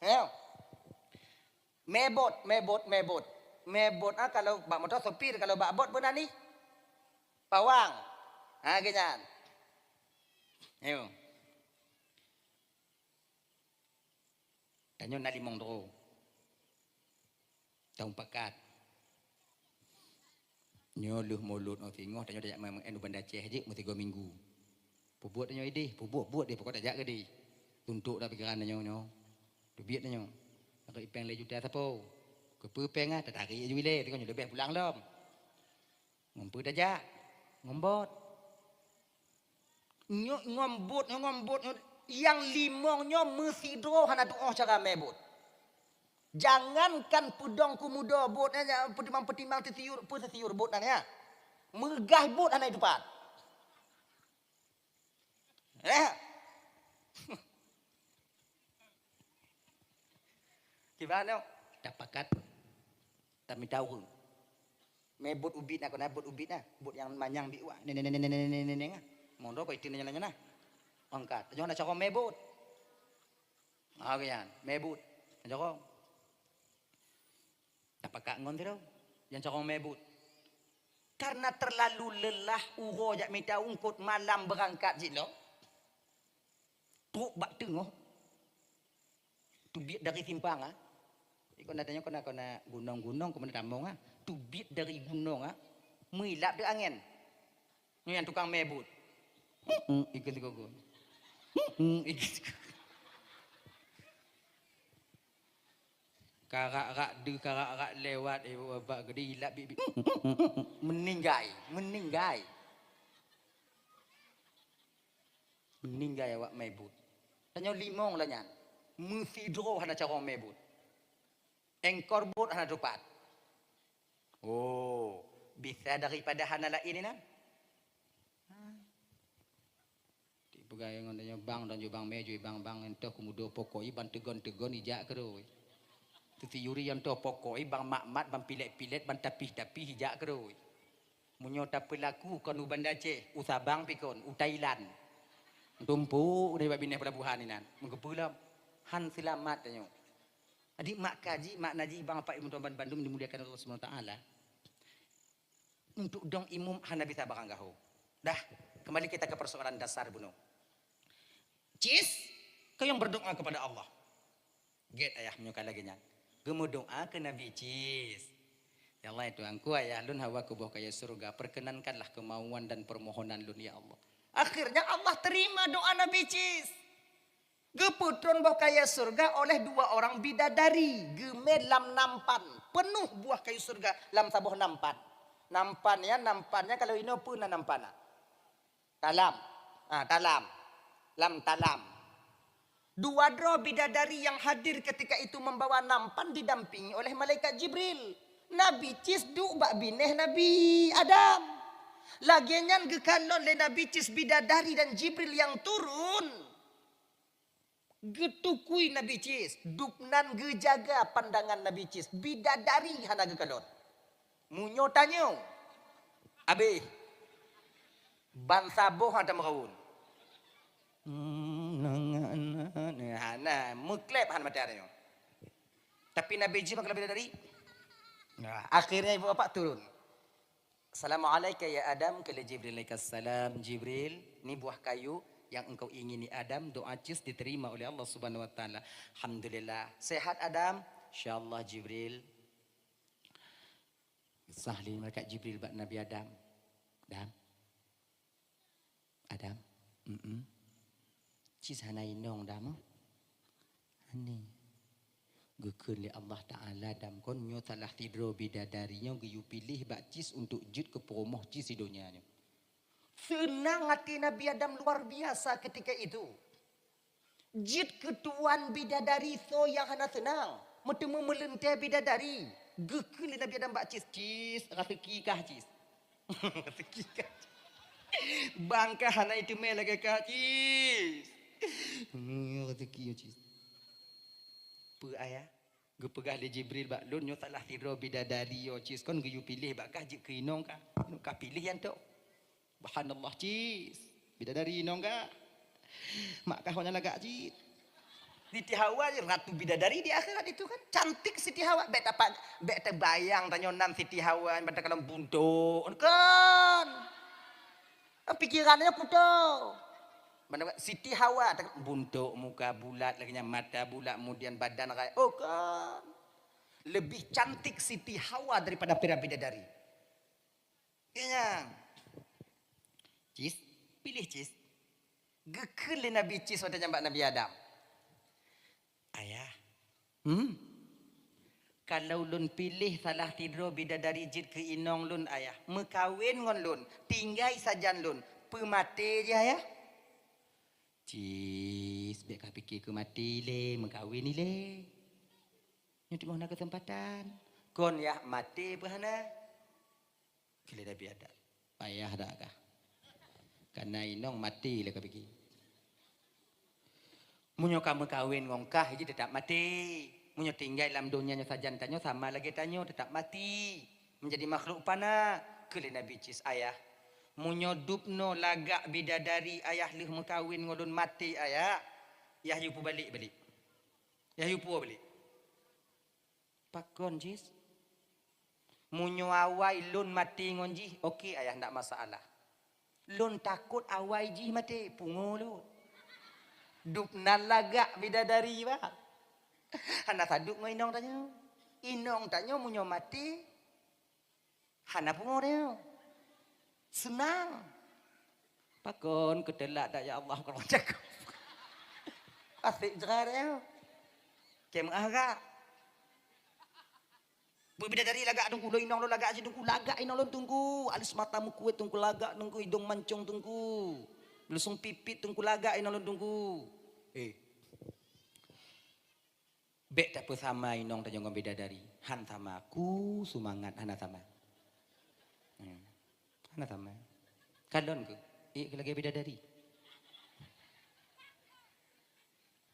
Yo. Mebot, mebot, mebot. Mebot, ah, kalau bak moto sopir, kalau bak bot beuna ni? Pawang. Ha, geuh nyan. Ayo. Tanyoe na limong droe. Tamupakat. Nyoe lheueh mulod nyoe singoh tanyoe tajak maén u Banda Aceh jeuet meusigoe minggu. Peubuet tanyoe ideh, peubuet-buet deh, pokok tajak keudeh. Tuntok dah pikiran tanyoe nyoe. Teubiet tanyoe. Nangkok ipeng lhèe juta sapo. Keupeue peng ah, tatarék ju ilèe, teungoh nyoe leubeh pulang lom. Ngon peue tajak? Ngon bot. Nyoe ngon bot, nyoe ngon bot, nyoe nyang limong nyoe meusidroe hana tuoh cara mé bot. Jangankan peudong keumudo bot nyan, peutimang-peutimang teusiyur, peue teusiyur bot nyan nyan. Meugaih bot hana jiteupat. Eh. Kiban nyoe, tapakat, tamita ureuëng. Mé bot ubit na, kon na bot ubit na, bot nyang manyang biwak, neng, neng, neng, neng, neng, neng, ah. Mondok kok itu nanya-nanya na. Angkat, jangan nak cakap mé bot. Ah, kan, mé bot. Cakap. pakat ngon sidroe nyang carông mé buet. Karena terlalu lelah uroe jak mita ungkot malam beurangkat jih lom. Trok bak teungoh. Teubiet dari simpang, ah. Ikon na tanyoe kona-kona gunong-gunong keumeuna tamong, ah. Teubiet dari gunong, ah. Meulilap deuk angén. Nyoe nyang tukang mé buet. Ikeu sigogo. Ikeu sigogo. Karak-rak deuh, karak-rak lewat, eh, babah gede ilap bit-bit. Meninggai, meninggai. Meninggai awak mé buet. Tanyoe limong lah nyan. Meusidroe hana carông mé buet. Éngkor buet hana tupat. Oh, bisa daripada hana laén inan. Tipeugah ngon tanyoe bang dan jubang mé jui bang-bang entoh keumudo pokok i ban teugon-teugon ijak keudroe. Teutiyuri entoh pokok i ban mat-mat ban pilet-pilet ban tapih-tapih ijak keudroe. Meunyoe tapeulaku kon u Banda Aceh, u Sabang pi kon, u Thailand. Tumpuk dari bak binéh pelabuhan inan. Meugeupeu lom. Han seulamat tanyoe. Adik mak kaji, mak naji, bang apak ibu tuan bandum dimuliakan Allah Subhanahu Wa Taala. Untuk dong imum hana bisa barang gaho. Dah, kembali kita ke persoalan dasar bunoe. Cis, kayong berdoa kepada Allah. Gét ayah meunyoe ka lagée nyan. Geumeudoa keu Nabi Cis. Ya Allah, ya Tuhanku, ayah lôn hawa keu boh kayée syurga, perkenankanlah kemauan dan permohonan lôn, ya Allah. Akhirnya Allah terima doa Nabi Cis. Geupeutron boh kayée syurga oleh dua orang bidadari, geumé lam nampan, penuh buah kayu syurga lam saboh nampan. Nampan nyan, nampan nyan kalau inoe peue nan nampan na? Talam. Ah, talam. Lam talam. Dua droe bidadari yang hadir ketika itu membawa nampan didampingi oleh malaikat Jibril. Nabi Cis duek bak binéh Nabi Adam. Lagée nyan geukalon lé Nabi Cis bidadari dan Jibril yang turun. Geutukui Nabi Cis, dubnan geujaga pandangan Nabi Cis, bidadari hana geukalon. Meunyoe tanyoe, abéh, ban saboh hana tameurawon. Hmm, hana, meukleb hana mata tanyoe. Tapi Nabi Cis meukalon bidadari. Nah, akhirnya ibu bapak turun. "Assalamu'alaika ya Adam," kheun lé Jibril alaihassalam, "Jibril, ni buah kayu yang engkau ingini Adam, doa Cis diterima oleh Allah Subhanahu wa Taala. Alhamdulillah. Sehat Adam?" "Insyaallah Jibril." Sah lé malaikat Jibril bak Nabi Adam. "Adam. Adam." "Mm-mm." "Cis hana inong Adam, oh?" "Hana." Geukheun lé Allah Taala, "Adam, kon nyoe salah sidroe bidadari nyoe geuyue piléh bak Cis untuk jeuet keu peurumoh Cis di donya nyoe." Seunang até Nabi Adam luar biasa ketika itu. Jeuet keu tuan bidadari soe nyang hana seunang. Meuteumé meuleuntée bidadari. Geukheun lé Nabi Adam bak Cis, "Cis, raseuki kah Cis." Raseuki kah Cis. Bang kah hana iteumé lagée kah Cis. Hmm, raseuki Cis. Peue ayah? Geupeugah lé Jibril bak lôn, "Nyoe salah sidroe bidadari nyoe Cis kon geuyue piléh bak kah jeuet keu inong kah. Nyoe kah piléh nyang tok." Subhanallah, Cis. Bidadari inong kah? Mak kah awaknyan lagak cit. Siti Hawa ratu bidadari di akhirat itu kan. Cantik Siti Hawa. Bék tapak, bék teubayang tanyoe nan Siti Hawa, ban takalon buntok. Kon. Pikiran nyan kuto. Mana Siti Hawa, buntok, muka bulat, lagée nyan mata bulat, kemudian badan rai. Oh, kon. Lebih cantik Siti Hawa daripada pira bidadari. Geunyang. Cis, piléh Cis. Geukheun lé Nabi Cis watée nyan bak Nabi Adam. Ayah. Hmm? Kalau lôn piléh salah sidroe bidadari jeuet keu inong lôn, ayah, meukawen ngon lôn, tinggai sajan lôn, peumaté jih, ayah? Cis, bék kapike keu maté ilée, meukawen ilée. Nyoe teungoh na keuseumpatan. Kon yah maté peue hana? Keu lé Nabi Adam. Payah dak kah? Kana inong maté lé kapike. Meunyoe ka meukawen ngon kah, jih teutap maté. Meunyoe tinggai lam donya nyoe sajan tanyoe sama lagée tanyoe, teutap maté. Menjadi makhluk fana. Keu lé Nabi Cis, ayah. Meunyoe dubnoe lagak bidadari ayah lheueh meukawen ngon lôn maté, ayah. Yah yue pubalék balik. Yah yue puwoe balik. Pakon Cis? Meunyoe awai lôn maté ngon jih, oke ayah, ndak masalah. Lôn takot awai jih maté, pungo lôn. Dubnan lagak bidadari, bah. Hana saduek ngon inong tanyoe. Inong tanyoe meunyoe maté, hana pungo tanyoe. Seunang. Pakon keuteulak dak, ya Allah, kalau cakap. Asik jera tanyoe. Keu meu'ah gak. Bidadari lagak teungku, lôn inong lôn lagak cit teungku, lagak inong lôn teungku. Alis mata meukuet teungku, lagak teungku, idong mancong teungku. Belusong pipit teungku, lagak inong lôn teungku. Eh. Bèk tapeusama inong tanyoe ngon bidadari. Han sama, ku seumangat hana sama. Hmm. Hana sama. Kalon keuh, ék keuh lagèe bidadari.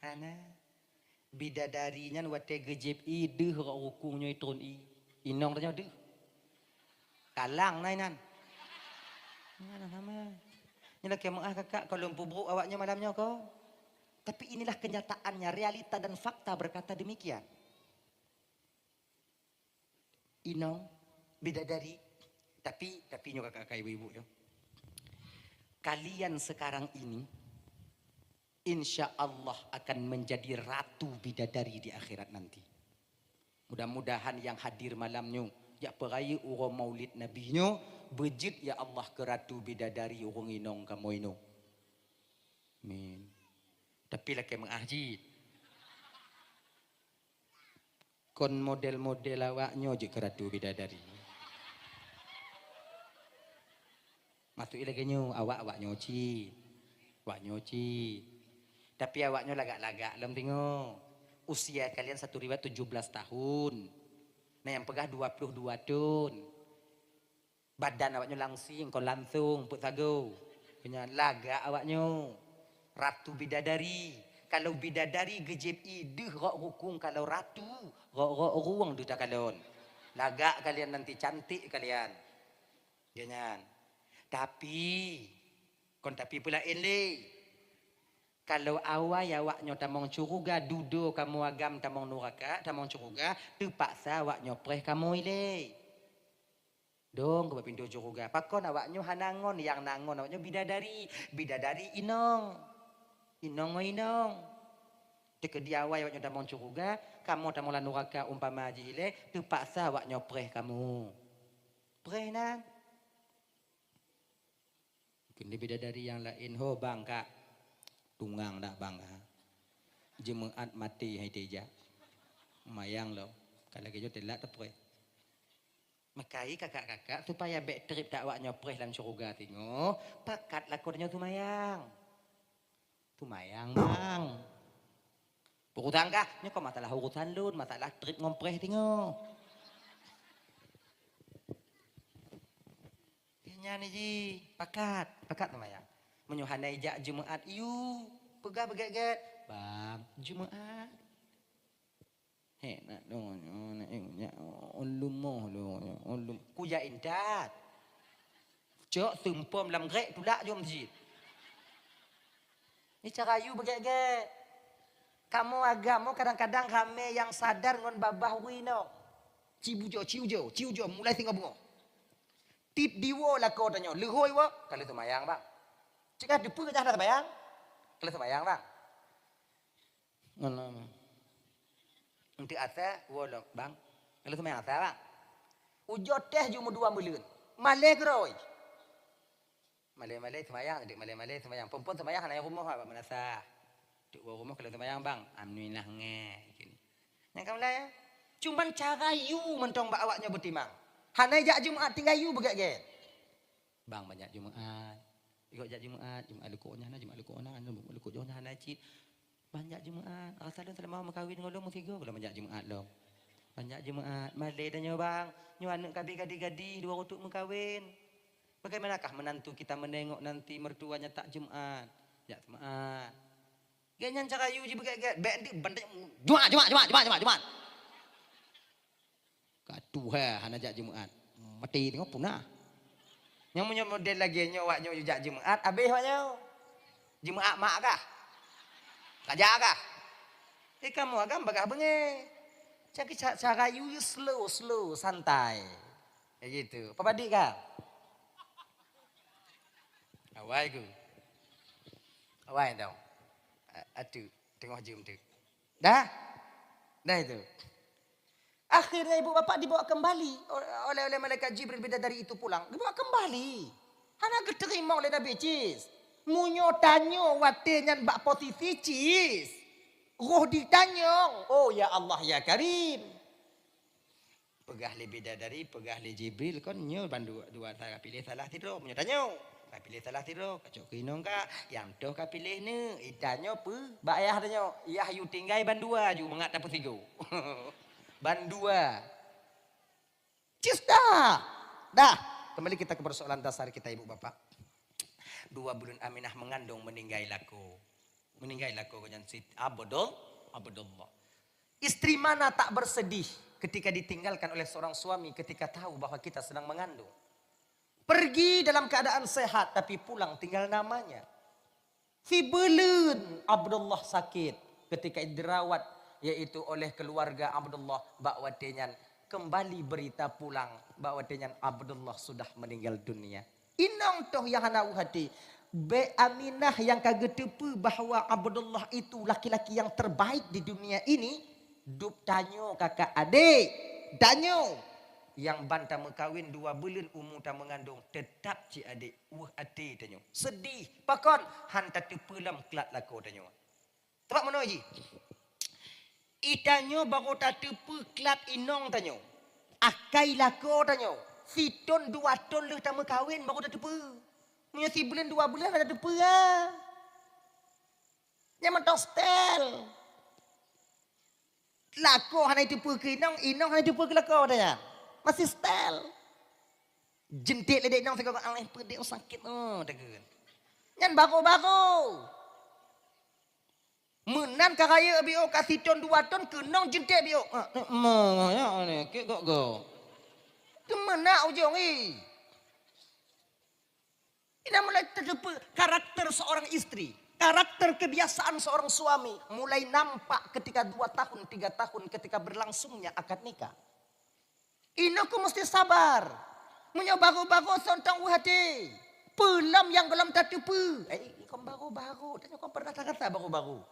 Hana. Bidadari nyan watèe geujieb ie deuh rot rukung nyoe itron ie. Inong tanyoe deuh. Kalang na inan. Nyan hana sama. Nyan lakèe meu'ah kakak, kon lôn peubrôk awak nyoe malam nyoe kon. Tapi inilah kenyataannya, realita dan fakta berkata demikian. Inong, bidadari. Tapi, tapi nyoe kakak-kakak, ibu-ibu nyoe. Kalian sekarang ini, insya Allah akan menjadi ratu bidadari di akhirat nanti. Mudah-mudahan nyang hadir malam nyoe, jak peurayeuk uroe Maulid Nabi nyoe, beujeuet ya Allah keu ratu bidadari ureueng inong kamoe nyoe. Amin. Tapi lakèe meu'ah cit. Kon model-model awak nyoe jeuet keu ratu bidadari. Maksud lagèe nyoe, awak, awak nyoe cit. Awak nyoe cit. Tapi awak nyoe lagak-lagak lom teungoh. Usia kalian satu riwayat tujuh belas tahun. Nah, nyang peugah dua puluh dua thon. Badan awak nyoe langsing, kon langsong, peuet sagoe. Nyan lagak awak nyoe. Ratu bidadari. Kalau bidadari geujieb ie deuh rot rukung, kalau ratu, rot-rot ureueng deuh takalon. Lagak kalian nanti, cantik kalian. Nyan. Tapi, kon tapi peulaén lé. Kalau awai awak nyoe tamong syeuruga, dudoe kamoe agam tamong nuraka, tamong syeuruga, teupaksa awak nyoe preh kamoe ilèe. Dong keu bak pintoe syeuruga. Pakon awak nyoe hana ngon, nyang na ngon awak nyoe bidadari, bidadari inong. Inong ngon inong. Teukeudi awai awak nyoe tamong syeuruga, kamoe tamong lam nuraka umpama jih ilèe, teupaksa awak nyoe preh kamoe. Preh nan. Keuneuk bidadari nyang laén, "Ho bang, kak, tungang dak bang, ha? Jeumeu'at maté hai teuh jak. Mayang lom, ka lagèe nyoe teulat teupreh." Meukai kakak-kakak, supaya bèk trép that awak nyoe preh lam syeuruga teungoh, pakat lakoe tanyoe seumayang. Seumayang, bang. Urusan kah? Nyoe kon masalah urusan lôn, masalah trép ngon preh teungoh. Nyan jih, pakat, pakat seumayang. Meunyoe hana ijak Jeumeu'at, yue peugah beugèt-gèt, "Bang, Jeumeu'at." Hèk, nak deungoe nyoe, nak ingat, oh, leumoh lôn, oh, lum-, kujak intat. Cok seumpom lam grék, tulak jom cit. Ni cara yue beugèt-gèt. Kamoe agam nyoe kadang-kadang ramè nyang sadar ngon babah ureueng inong. Ci bujoe, ci ujoe, ci ujoe, mulai singoh beungoh. Tiep diwoe lakoe tanyoe, leuhôi woe, ka lheueh seumayang, bang. Cit ka teupeue ka hana seumayang? Ka lheueh seumayang, bang. Ngon lom. Eunteuk asai, woe lom, bang. Ka lheueh seumayang asai, bang. Ujoe teh jeuet meudua meuleuen. Malèe keudroe. Malèe-malèe seumayang, dek malèe-malèe seumayang. Phôn-phôn seumayang hana i rumoh, bak meunasah. Dek woe rumoh ka lheueh seumayang, bang. Alhamdulillah, ngeh. Nyang ka mulai, ya. Cuman cara yue mantong bak awak nyoe beutimang. Hana jak Jeumeu'at tinggai yue beugèt-gèt. Bang, ban jak Jeumeu'at. Ikôt jak Jeumeu'at, Jeumeu'at likôt nyan na, Jeumeu'at likôt na, Jeumeu'at likôt jih nyan na cit. Ban jak Jeumeu'at. Rasa lôn seulama meukawen ngon lôn meusigoe gohlom ban jak Jeumeu'at lom. Ban jak Jeumeu'at. Malèe tanyoe, bang. Nyoe aneuk ka abéh gadih-gadih, dua reutôk meukawen. Bagaimanakah menantu kita menengok nanti mertuanya tak Jeumeu'at? Jak Jeumeu'at. Gèt nyan cara yue jibeugèt-gèt. Bèk eunteuk ban tanyong, Jeumeu'at, Jeumeu'at, Jeumeu'at, Jeumeu'at, Jeumeu'at. Ka tuha hana jak Jeumeu'at. Maté teungoh punah. Nyang meunyoe model lagèe nyoe, awak nyoe jak Jeumeu'at, abéh awak nyoe. Jeumeu'at mak kah? Raja kah? Eh, kamoe agam bagah beungèh. Ca-, ca-, cara yue slow, slow, santai. Begitu. Apa badik ka? Awai ku. Awai tau. A-, atu, teungoh jeuem tu. Dah? Dah itu. Akhirnya ibu bapak dibawa kembali oleh, oleh malaikat Jibril bidadari itu pulang. Dibawa kembali. Hana geuteurimong lé Nabi Cis. Meunyoe tanyoe watée nyan bak posisi Cis, roh ditanyong, "Oh ya Allah ya Karim." Peugah lé bidadari, peugah lé Jibril, kon nyoe bandua, dua ka piléh salah sidroe. Meunyoe tanyoe, ka piléh salah sidroe, ka cok keu inong ka, nyang toh ka piléh neuk, itanyoe peue? Bak yah tanyoe, yah yue tinggai bandua ju mangat tapeusigoe. Bandua. Cis dah. Dah. Kembali kita ke persoalan dasar kita, ibu bapak. Dua buleuen Aminah mengandung, meninggai lakoe. Meninggai lakoe nyan Siti Abdul-, Abdullah. Istri mana tak bersedih ketika ditinggalkan oleh seorang suami ketika tahu bahwa kita sedang mengandung? Pergi dalam keadaan sehat, tapi pulang tinggal namanya. Sibeuleuen Abdullah sakit ketika dirawat, yaitu oleh keluarga Abdullah, bak watée nyan kembali berita pulang, bak watée nyan Abdullah sudah meninggal dunia. Inong toh nyang hana u hati. Bék Aminah nyang ka geuteupeue bahwa Abdullah itu laki-laki yang terbaik di dunia ini, dub tanyoe kakak adék. Tanyoe nyang ban tameukawen dua buleuen umu tameungandong, teutap cit adék, weueh até tanyoe. Sedih, pakon? Han tateupeue lom klat lakoe tanyoe. Sabab meunoe jih, itanyoe barô tateupeue klat inong tanyoe, akai lakoe tanyoe, sithon dua thon lheueh tameukawen barô tateupeue. Meunyoe sibuleuen dua buleuen hana tateupeue, ah. Nyan mantong setel. Lakoe hana jiteupeue keu inong, inong hana jiteupeue keu lakoe, dah nyan. Masih setel. Jentik lé dék inong sigoe, "Alah, peuet dék, sakét, oh," takheun. Nyan barô-barô. Meunan ka rayeuk biôh, ka sithon dua thon keunong jentik biôh. Ah, eh, ma, ya, ni, kek gok-gok. Teuma na ujong, ih. Ina mulai tateupeue karakter seorang istri, karakter kebiasaan seorang suami mulai nampak ketika dua tahun, tiga tahun ketika berlangsungnya akad nikah. Inong keuh musti sabar. Meunyoe barô-barô sontong u hati, peue lom nyang gohlom tateupeue. Eh, kon barô-barô, tanyoe kon pernah rasa barô-barô.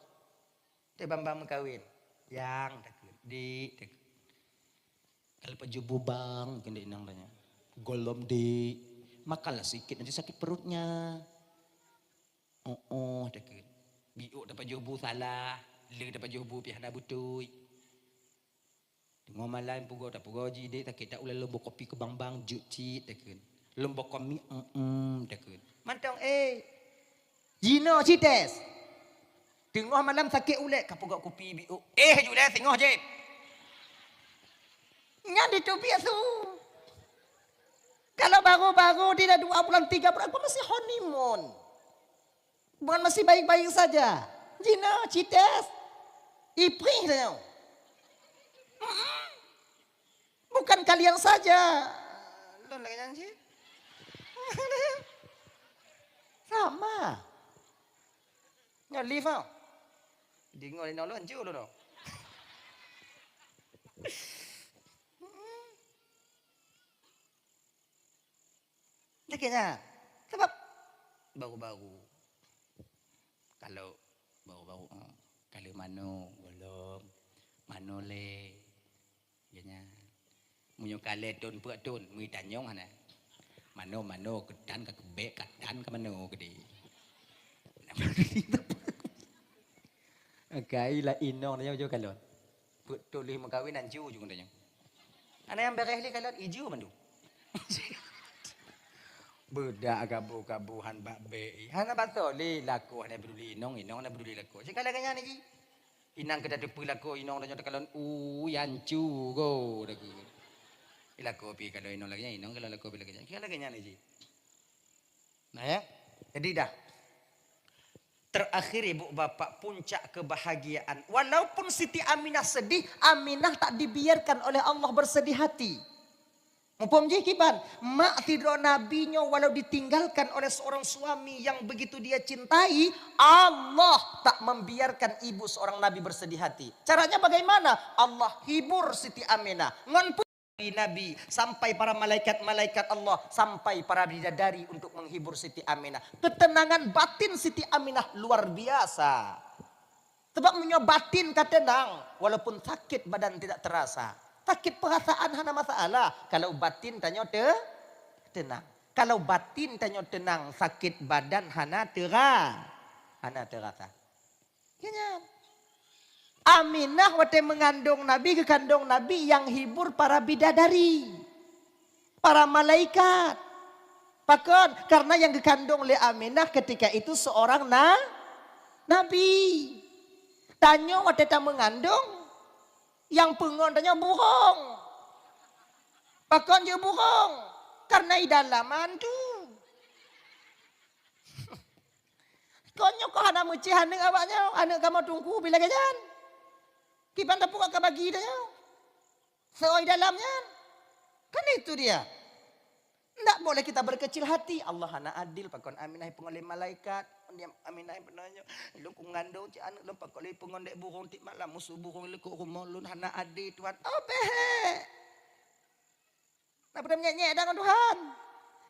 Teuh ban-ban meukawen. Yang takheun, "Dik," takheun. Kalau pajoh bu bang, keuneuk inong tanya. "Gohlom, Dik. Makanlah sikit, nanti sakit perutnya." "Oh, oh," takheun. Biôh tapajoh bu salah, le tapajoh bu pih hana beutôi. Teungoh malam pugoe, tapugoe jih, "Dek, sakét that ulôn lôn boh kopi keu bang-bang, jeuet cit," takheun. "Lôn boh komi, em-em," takheun. Mantong, eh. Jinoe ci tes. Teungoh malam sakét ulèe, ka pugoe kopi biôh. Eh, ju lé singoh jih. Nyan diteubiet su. Kalau baru-baru, di dua bulan, tiga bulan, aku masih honeymoon. Bukan masih baik-baik saja. Jinoe, ci tes. Iprih saja. Mm-mm. Bukan kalian saja. Lôn lagèe nyan cit. Sama. Nyoe lift, ah. Deungö lé nyoe lôn, ju lôn. Lagèe nyan. Sabab baru-baru. Kalau baru-baru, ah, kalau mano gohlom, mano lé. Lagèe nyan. Meunyoe ka lhèe thon, peuet thon, meutanyong hana. Mano, mano, keutan ka keubèk, katan ka mano keudéh. Kai la inong tanyoe jeuet kalon. Peuet thon lheueh meukawen, ancu ju tanyoe. Hana nyang bèrèh lé kalon, iju mandum. Beudak gabu-gabu han bak bèk. Hana basoe lé lakoe hana peduli inong, inong hana peduli lakoe. Cit ka lagèe nyan jih. Inong keu tateupeue lakoe inong tanyoe takalon, "Ui, ancu go," takheun. Lakoe pih kalon inong lagèe nyan, inong kalon lakoe pih lagèe nyan. Kira lagèe nyan jih. Nah, ya. Jadi dah. Terakhir, ibu bapak, puncak kebahagiaan. Walaupun Siti Aminah sedih, Aminah tak dibiarkan oleh Allah bersedih hati. Muphom jih kiban? Mak sidroe nabi nyoe walau ditinggalkan oleh seorang suami yang begitu dia cintai, Allah tak membiarkan ibu seorang nabi bersedih hati. Caranya bagaimana? Allah hibur Siti Aminah. Ngon pu- nabi, sampai para malaikat-malaikat Allah, sampai para bidadari untuk menghibur Siti Aminah. Ketenangan batin Siti Aminah luar biasa. Sebab meunyoe batin ka tenang, walaupun sakit badan tidak terasa. Sakit perasaan hana masalah, kalau batin tanyoe te-, tenang. Kalau batin tanyoe tenang, sakit badan hana tera-, hana terasa. Nyan. Aminah watée meungandong Nabi, geukandong Nabi nyang hibur para bidadari, para malaikat. Pakon? Karena nyang geukandong lé Aminah ketika itu seorang na-, nabi. Tanyoe watée tameungandong, nyang peungon tanyoe burông. Pakon jeuet burông? Karena i dalam hantu. Kon nyoe keuh hana meucéh aneuk awak nyoe, aneuk kamoe teungku pih lagée nyan. Kiban tapeubuet ka bagi tanyoe. Soe i dalam nyan? Kan itu dia. Ndak boleh kita berkecil hati. Allah hana adil, pakon Aminah ipeungon lé malaikat. Aminah ipeungon nyoe, lôn kungandong cit aneuk lôn, pakon lôn ipeungon dék burông, tiep malam musoh burông ilikot rumoh lôn, hana adé Tuhan. Oh, bék! Na peue nyek-nyek dah ngon Tuhan?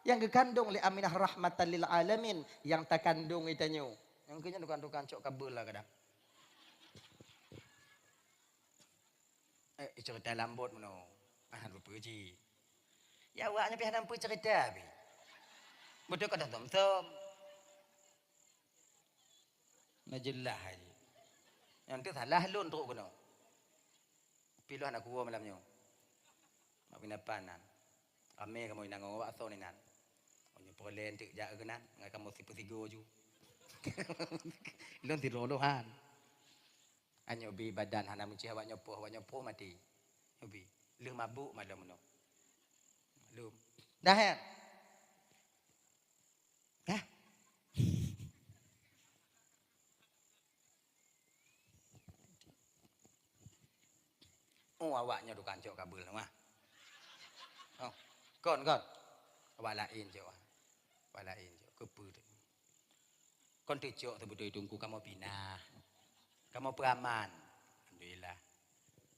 Nyang geukandong lé Aminah rahmatan lil alamin, nyang takandong geutanyoe. Nyang keu nyan tukang-tukang cok kabel lah kadang. Eh, cerita lambot meunoe. Ah, lupa cit. Ya, awaknyan pih hana peue cerita pih. Beutôi ka dah tom-tom. Na jeulaih aja. Nyang teuh salah lôn trok keunoe. Pih lôn hana kuwoe malam nyoe. Mak pinapan nan. Ramé kamoe inan ngon awak asoe inan. Meunyoe peureulée enteuk jak keunan, ngon kamoe sipeusigoe ju. Lôn sidroe lôn han. Anyoe bi badan hana meucih awak nyoe poh, awak nyoe poh maté. Nyoe bi. Lheueh mabuk malam nyoe. Maklum. Dah, eh? Dah. Oh, awak nyoe tukang cok kabel mah. Oh, kon, kon. Awak laén cok. Awak laén cok. Keupeue tu? Kon teucok teubeutôi teungku kamoe pinah. Kamoe peuraman. Alhamdulillah.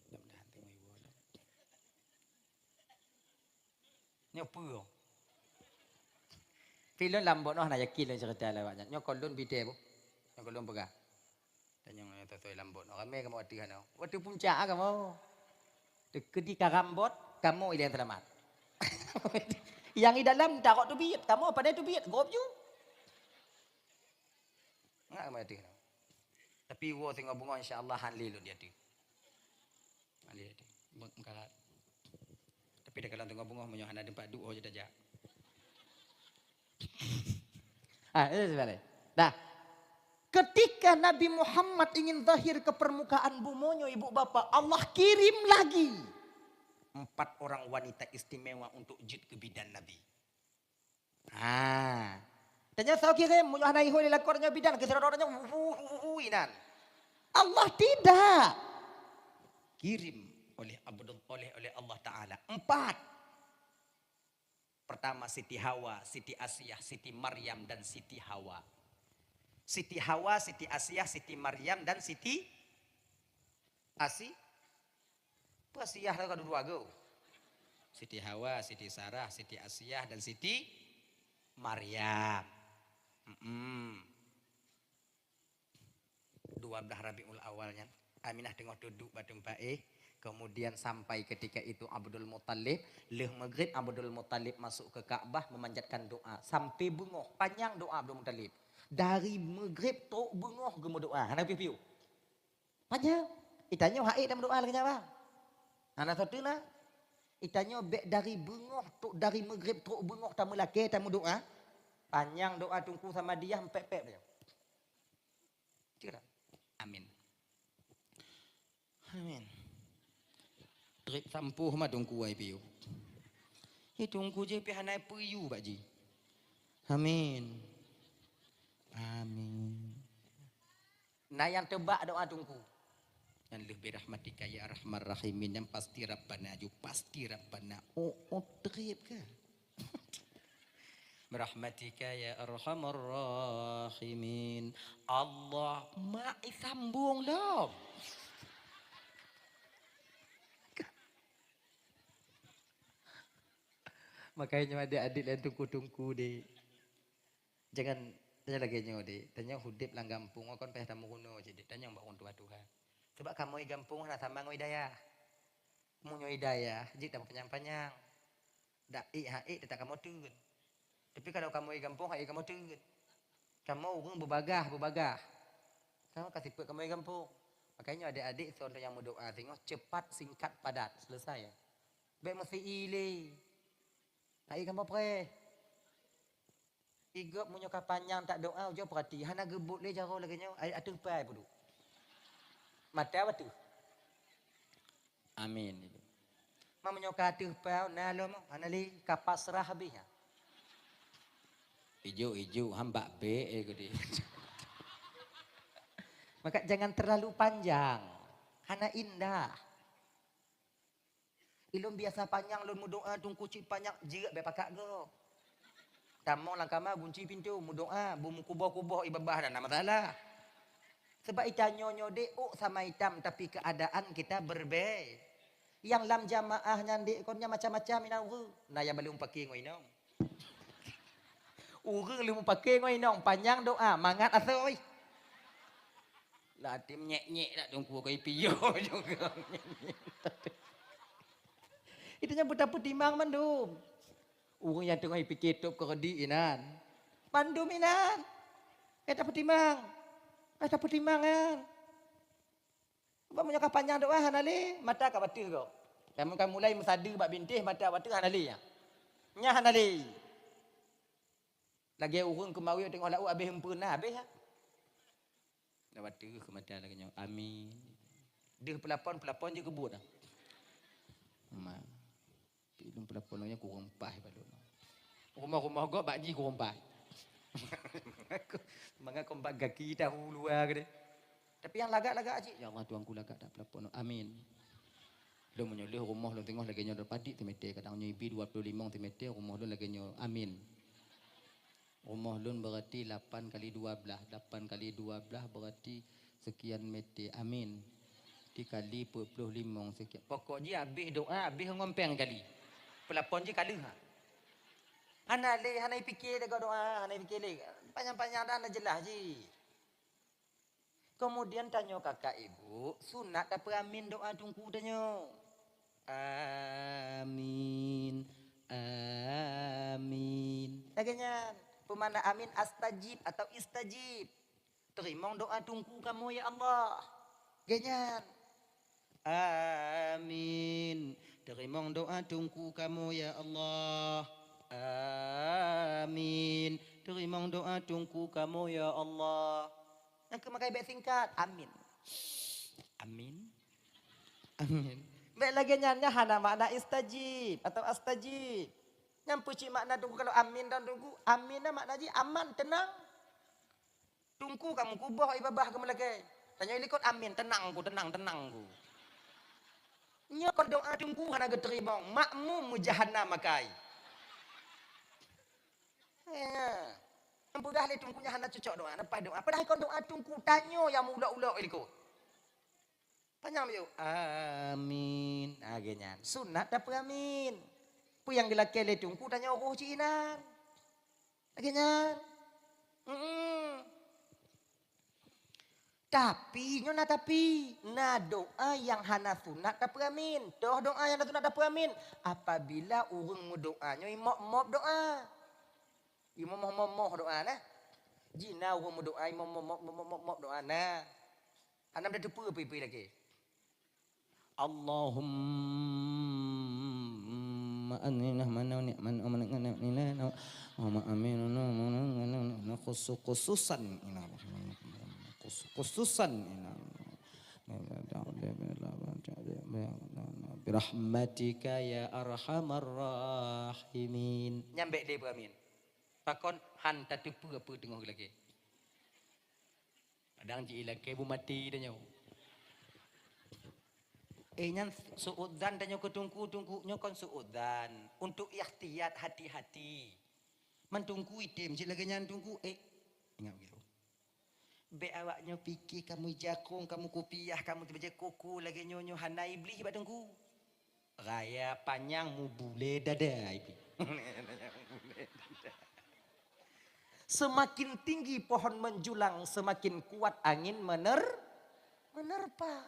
Mudah-mudahan teungoh iwoe lom. Nyoe peue? Pi lôn lam bunoe hana yakin lôn cerita lé awak nyan. Nyoe kon lôn bidée boh. Nyoe kon lôn peugah. Tanyong nyoe toh-toh lam bunoe. Ramé kamoe ateueh nyoe. Watèe puncak ah kamoe. Teukeudi ka rambot, kamoe ilèe seulamat. Nyang di dalam tarok teubiet, kamoe padahai teubiet, gob ju. Ngat kamoe ateueh nyoe. Tapi woe singoh beungoh insya Allah han lé lôn di ateueh. Han lé di ateueh. Buet meukarat. Tapi takalon teungoh beungoh meunyoe hana teumpat duek ho jeuet tajak. Ah, itu sebenarnya. Nah, ketika Nabi Muhammad ingin zahir ke permukaan bumoe nyoe, ibu bapak, Allah kirim lagi empat orang wanita istimewa untuk jeuet keu bidan Nabi. Ha. Tanyoe soe kirim, meunyoe hana ihôi lé lakoe tanyoe bidan, keu sidroe-droe tanyoe, hu, hu, hu, hu, inan. Allah tidak. Kirim oleh Abdul, oleh, oleh Allah Taala. Empat. Pertama Siti Hawa, Siti Asiah, Siti Maryam, dan Siti Hawa. Siti Hawa, Siti Asiah, Siti Maryam, dan Siti Asi-, Peue Asiah ka dua go? Siti Hawa, Siti Sarah, Siti Asiah, dan Siti Maryam. Mm-mm. Dua belas Rabiul Awal nyan, Aminah teungoh teuduek bak teumpat éh. Kemudian sampai ketika itu Abdul Muttalib, lheueh Maghrib Abdul Muttalib masuk ke Ka'bah memanjatkan doa. Sampai beungoh, panyang doa Abdul Muttalib. Dari Maghrib trok beungoh geumeudoa. Hana piôh-piôh. Panyang. Itanyoe hai tameudoa lagèe nyan, bah. Hana soe teuna. Itanyoe bèk dari beungoh trok, dari Maghrib trok beungoh tameulakèe tameudoa. Panyang doa Teungku Samadiyah, pèk-pèk panyang. Cira. Amin. Amin. Trép sampôh ma Teungku ai piôh. Hi Teungku jih pih hana peue yue bak jih. Amin. Amin. Na nyang teubak doa Teungku. Nyan lheueh birahmatika ya arhamar rahimin, nyan pasti Rabbana ju, pasti Rabbana. Oh, oh, trép ka. Birahmatika ya arhamar rahimin. Allah, mak, eh, sambung lom. Makanya nyoe adik-adik dan tungku-tungku deh. Jangan, jangan lagèe nyoe deh. Tanyoe udép lam gampông kon payah tameurunoe cit deh. Tanyoe bak ureueng tuha-tuha. Sebab kamoe gampông hana sama ngon i dayah. Meunyoe i dayah jeuet tapanyang-panyang. Dak ék hana ék teutap kamoe teun. Tapi kalau kamoe gampông hana ék kamoe teun. Kamoe ureueng beubagah-beubagah. Kamoe ka sifeuet kamoe gampông. Makanya adik-adik soe nyang meudoa singoh cepat, singkat, padat, selesai. Bèk meusi-i lé. Hana ék kamoe preh. Igop meunyoe ka panyang that doa, ujoe peurati, hana geubeuet lé jaroe lagèe nyoe, ai ateueh pai peuduek. Mata ateueh. Amin. Ma meunyoe ka ateueh pai, na lom, hana lé, ka pasrah habéh nyan. Ijuk-ijuk, hamba bèk, eh, geude. Maka jangan terlalu panjang. Hana indah. Ilôn biasa panyang lôn meudoa, Teungku, cit panyang, jeuet bèk pakat gob. Tamong lam kama, gunci pintoe, meudoa, beumeukuboh-kuboh ié babah, hana masalah. Sebab itanyoe nyoe deh ôk sama itam, tapi keadaan kita berbeda. Nyang lam jamaah nyan deh kon nyan macam-macam inan ureueng. Na nyang balum paké ngon inong. Ureueng lheueh meupaké ngon inong, panyang doa, mangat asoe. Lah até nyék-nyék dak Teungku keu ipiôh juga. Itu nyan beutapeutimang mandum. Ureueng nyang teungoh ipiké tôb keu reudi inan. Mandum inan. Ka tapeutimang. Ka tapeutimang nyan. Sebab meunyoe ka panyang doa hana lé, mata ka bateuh gob. Kamoe ka mulai meusadeue bak bintéh, mata bateuh hana lé nyan. Nyan hana lé. Lagèe ureueng keumawe teungoh laôt abéh eumpeuen na abéh nyan. Dak bateuh keu mata lagèe nyoe. Amin. Deuh peulapon, peulapon jeuet keu buet dah. Ma. Pi lôn peulapon nyoe kureueng paih bak lôn. Rumoh-rumoh gob bak jih kureueng paih. Mangat kon bak gaki tahu luwa keudeh. Tapi nyang lagak-lagak cit, "Ya Allah, Tuhanku, lagak that peulapon." Amin. Lôn meunyoe lheueh rumoh lôn teungoh lagèe nyoe padit simèter, kadang nyoe ibi dua ploh limong simèter, rumoh lôn lagèe nyoe. Amin. Rumoh lôn berarti lapan kali dua blah. Lapan kali dua blah berarti sekian meter. Amin. Dikali peuet ploh limong sekian. Pokok jih abéh doa, abéh ngon péng kali. Peulapon jih ka lheueh ha. Hana lé, hana ipiké lé doa, hana ipiké lé. Panyang-panyang dah hana jeulaih jih. Keumudian tanyoe kakak ibu, sunat tapeuamin doa Teungku tanyoe. Amin. Amin. Lagèe nyan. Peumakna amin astajib atau istajib. Teurimong doa Teungku kamoe ya Allah. Lagèe nyan. Amin. Teurimong doa Teungku kamoe ya Allah. Amin. Teurimong doa Teungku kamoe ya Allah. Nyang keu makai bèk singkat. Amin. Amin. Amin. Bèk lagèe nyan, nyan hana makna istajib atau astajib. Nyan peue cit makna Teungku kalau amin dan Teungku? Amin nyan makna jih aman, teunang. Teungku ka meukuboh ié babah keu meulakèe. Tanyoe likot amin, teunang ku, teunang, teunang ku. Nyoe kon doa Teungku hana geuteurimong, makmum meujahanam makai. Ya. Nyang peugah lé Teungku nyan hana cocok doa, na paih doa. Padahai kon doa Teungku, tanyoe nyang meuulok-ulok likot. Panyang miyueb, amin. Lagèe nyan. Sunat tapeuamin. Peue nyang geulakèe lé Teungku tanyoe roh cit inan. Lagèe nyan. Mm-mm. Tapi, nyoe na tapi, na doa nyang hana sunat tapeuamin. Toh doa nyang hana sunat tapeuamin? Apabila ureueng meudoa nyoe imop-mop doa. Imomoh-momoh doa na. Jih na ureueng meudoa imomoh-momoh doa na. Hana meuteupeue peue-peue lagèe. Allahumma anina mana ni mana mana mana mana Allahumma amin. Khusu- khususan ina khusu- khususan ina birahmatika ya arhamar rahimin. Nyang bèk lé beuamin. Pakon han tateupeue peue teungoh lagèe. Kadang jih ilakèe bu mati tanyoe. Eh, nyan suudzan tanyoe keu Teungku, Teungku nyoe kon suudzan. Untuk ikhtiyat, hati-hati. Man Teungku item cit lagèe nyan Teungku, eh, ingat begitu. Bèk awak nyoe pike kamoe jakong, kamoe kupiah, kamoe teubajèe koko lagèe nyoe, nyoe hana Iblih bak Teungku. Raya panyang mubulé dada Iblih. Semakin tinggi pohon menjulang, semakin kuat angin mener-, menerpa.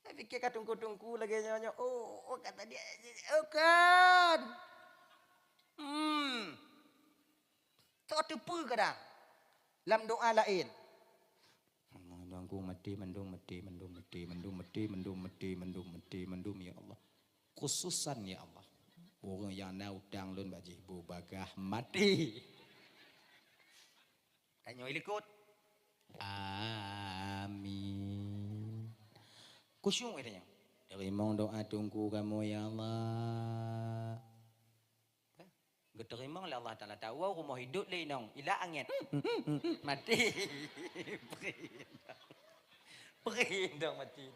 Saya pikir ka teungku-teungku lagèe nyoe, nyoe. Oh, oh, kata dia, oh, kan. Hmm. Tok teupeu kadang. Lam doa laén. Mandum mati, mandum mati, mandum mati, mandum mati, mandum mati, mandum mati, mandum, ya Allah. Khususan, ya Allah. Ureueng nyang na utang lôn bak jih, bubagaih mati. Tanyoe likot. Amin. Khusyuk tanyoe. Teurimong doa teungku kamoe, ya Allah. Geuteurimong lé Allah Taala. Tawoe rumoh hidup lé inong, ilat angén. Mati. Perih inong. Perih inong mati.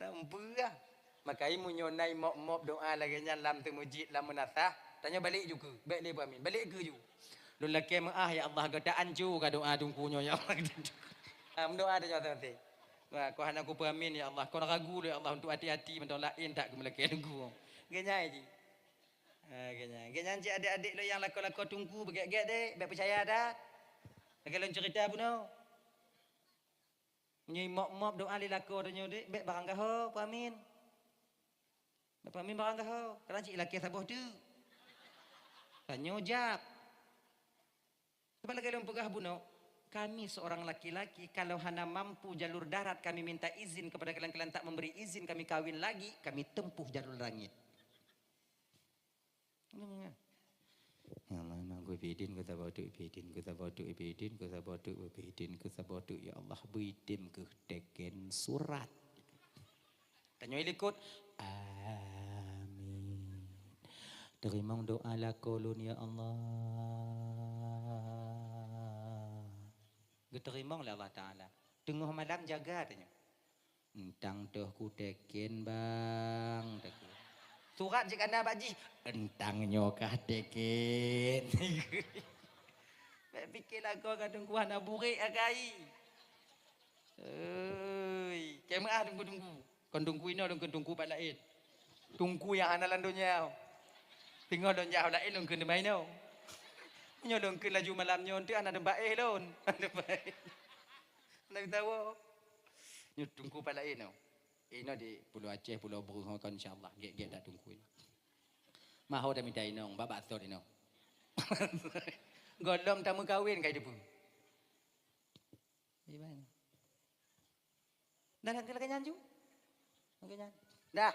Nam beurah. Makai meunyoe na imop-mop doa lagèe nyan lam teumeujid, lam meunasah, tanyoe balek ju keu, bèk lé peuamin. Balek keu ju. Lôn lakèe meu'ah, ya Allah, gata anco ka doa teungku nyoe, ya Allah. Ah, meudoa tanyoe maté-maté. Wah, kon hana kupeuamin, ya Allah. Kon ragu lôn, ya Allah, untuk hati-hati mantong laén that keu meulakèe teungku. Lagèe nyan jih. Ha, lagèe nyan. Lagèe nyan cit adék-adék lôn nyang lakoe-lakoe teungku, beugèt-gèt deh, bèk peucaya that. Lagèe lôn cerita bunoe. Meunyoe mop-mop doa lé lakoe tanyoe deh, bèk barang gaho, peuamin. Bèk peuamin barang gaho. Kadang cit lakèe saboh teuk. Tanyoe jak. Sebab lagèe lôn peugah bunoe, kami seorang laki-laki, kalau hana mampu jalur darat, kami minta izin kepada kalian, kalian tak memberi izin kami kawin lagi, kami tempuh jalur langit. Ya Allah, na geubi idin keu saboh teuk, bi idin keu saboh teuk, bi idin keu saboh teuk, bi idin keu saboh teuk, ya Allah, beu idin keu teken surat. Tanyoe likot. Amin. Teurimong doa lakoe lôn, ya Allah. Geuteurimong lé Allah Taala. Teungoh malam jaga tanyoe. Entang toh kuteken, Bang, takheun. Surat jih ka na bak jih, entang nyoe kah teken. Bèk pike lakoe ka teungku hana burek akai. Oi, keu meu'ah teungku-teungku. Kon teungku inoe, teungku, teungku pat laén. Teungku nyang hana lam donya. Teungoh lôn jak laén lôn kheun teuma inoe. Nyoe lôn kheun laju malam nyoe, enteuk hana teumpat éh lôn. Hana teumpat éh. Hana mita woe. Nyoe teungku pat laén nyoe. Inoe di Pulo Aceh, Pulo Breueh kon, insya Allah. Gèt-gèt that teungku inoe. Maho tamita inong, bak bakso inong. Gohlom tameukawen ka jiteupeue. Iban. Dah, dah, lagèe nyan ju. Lagèe nyan. Dah.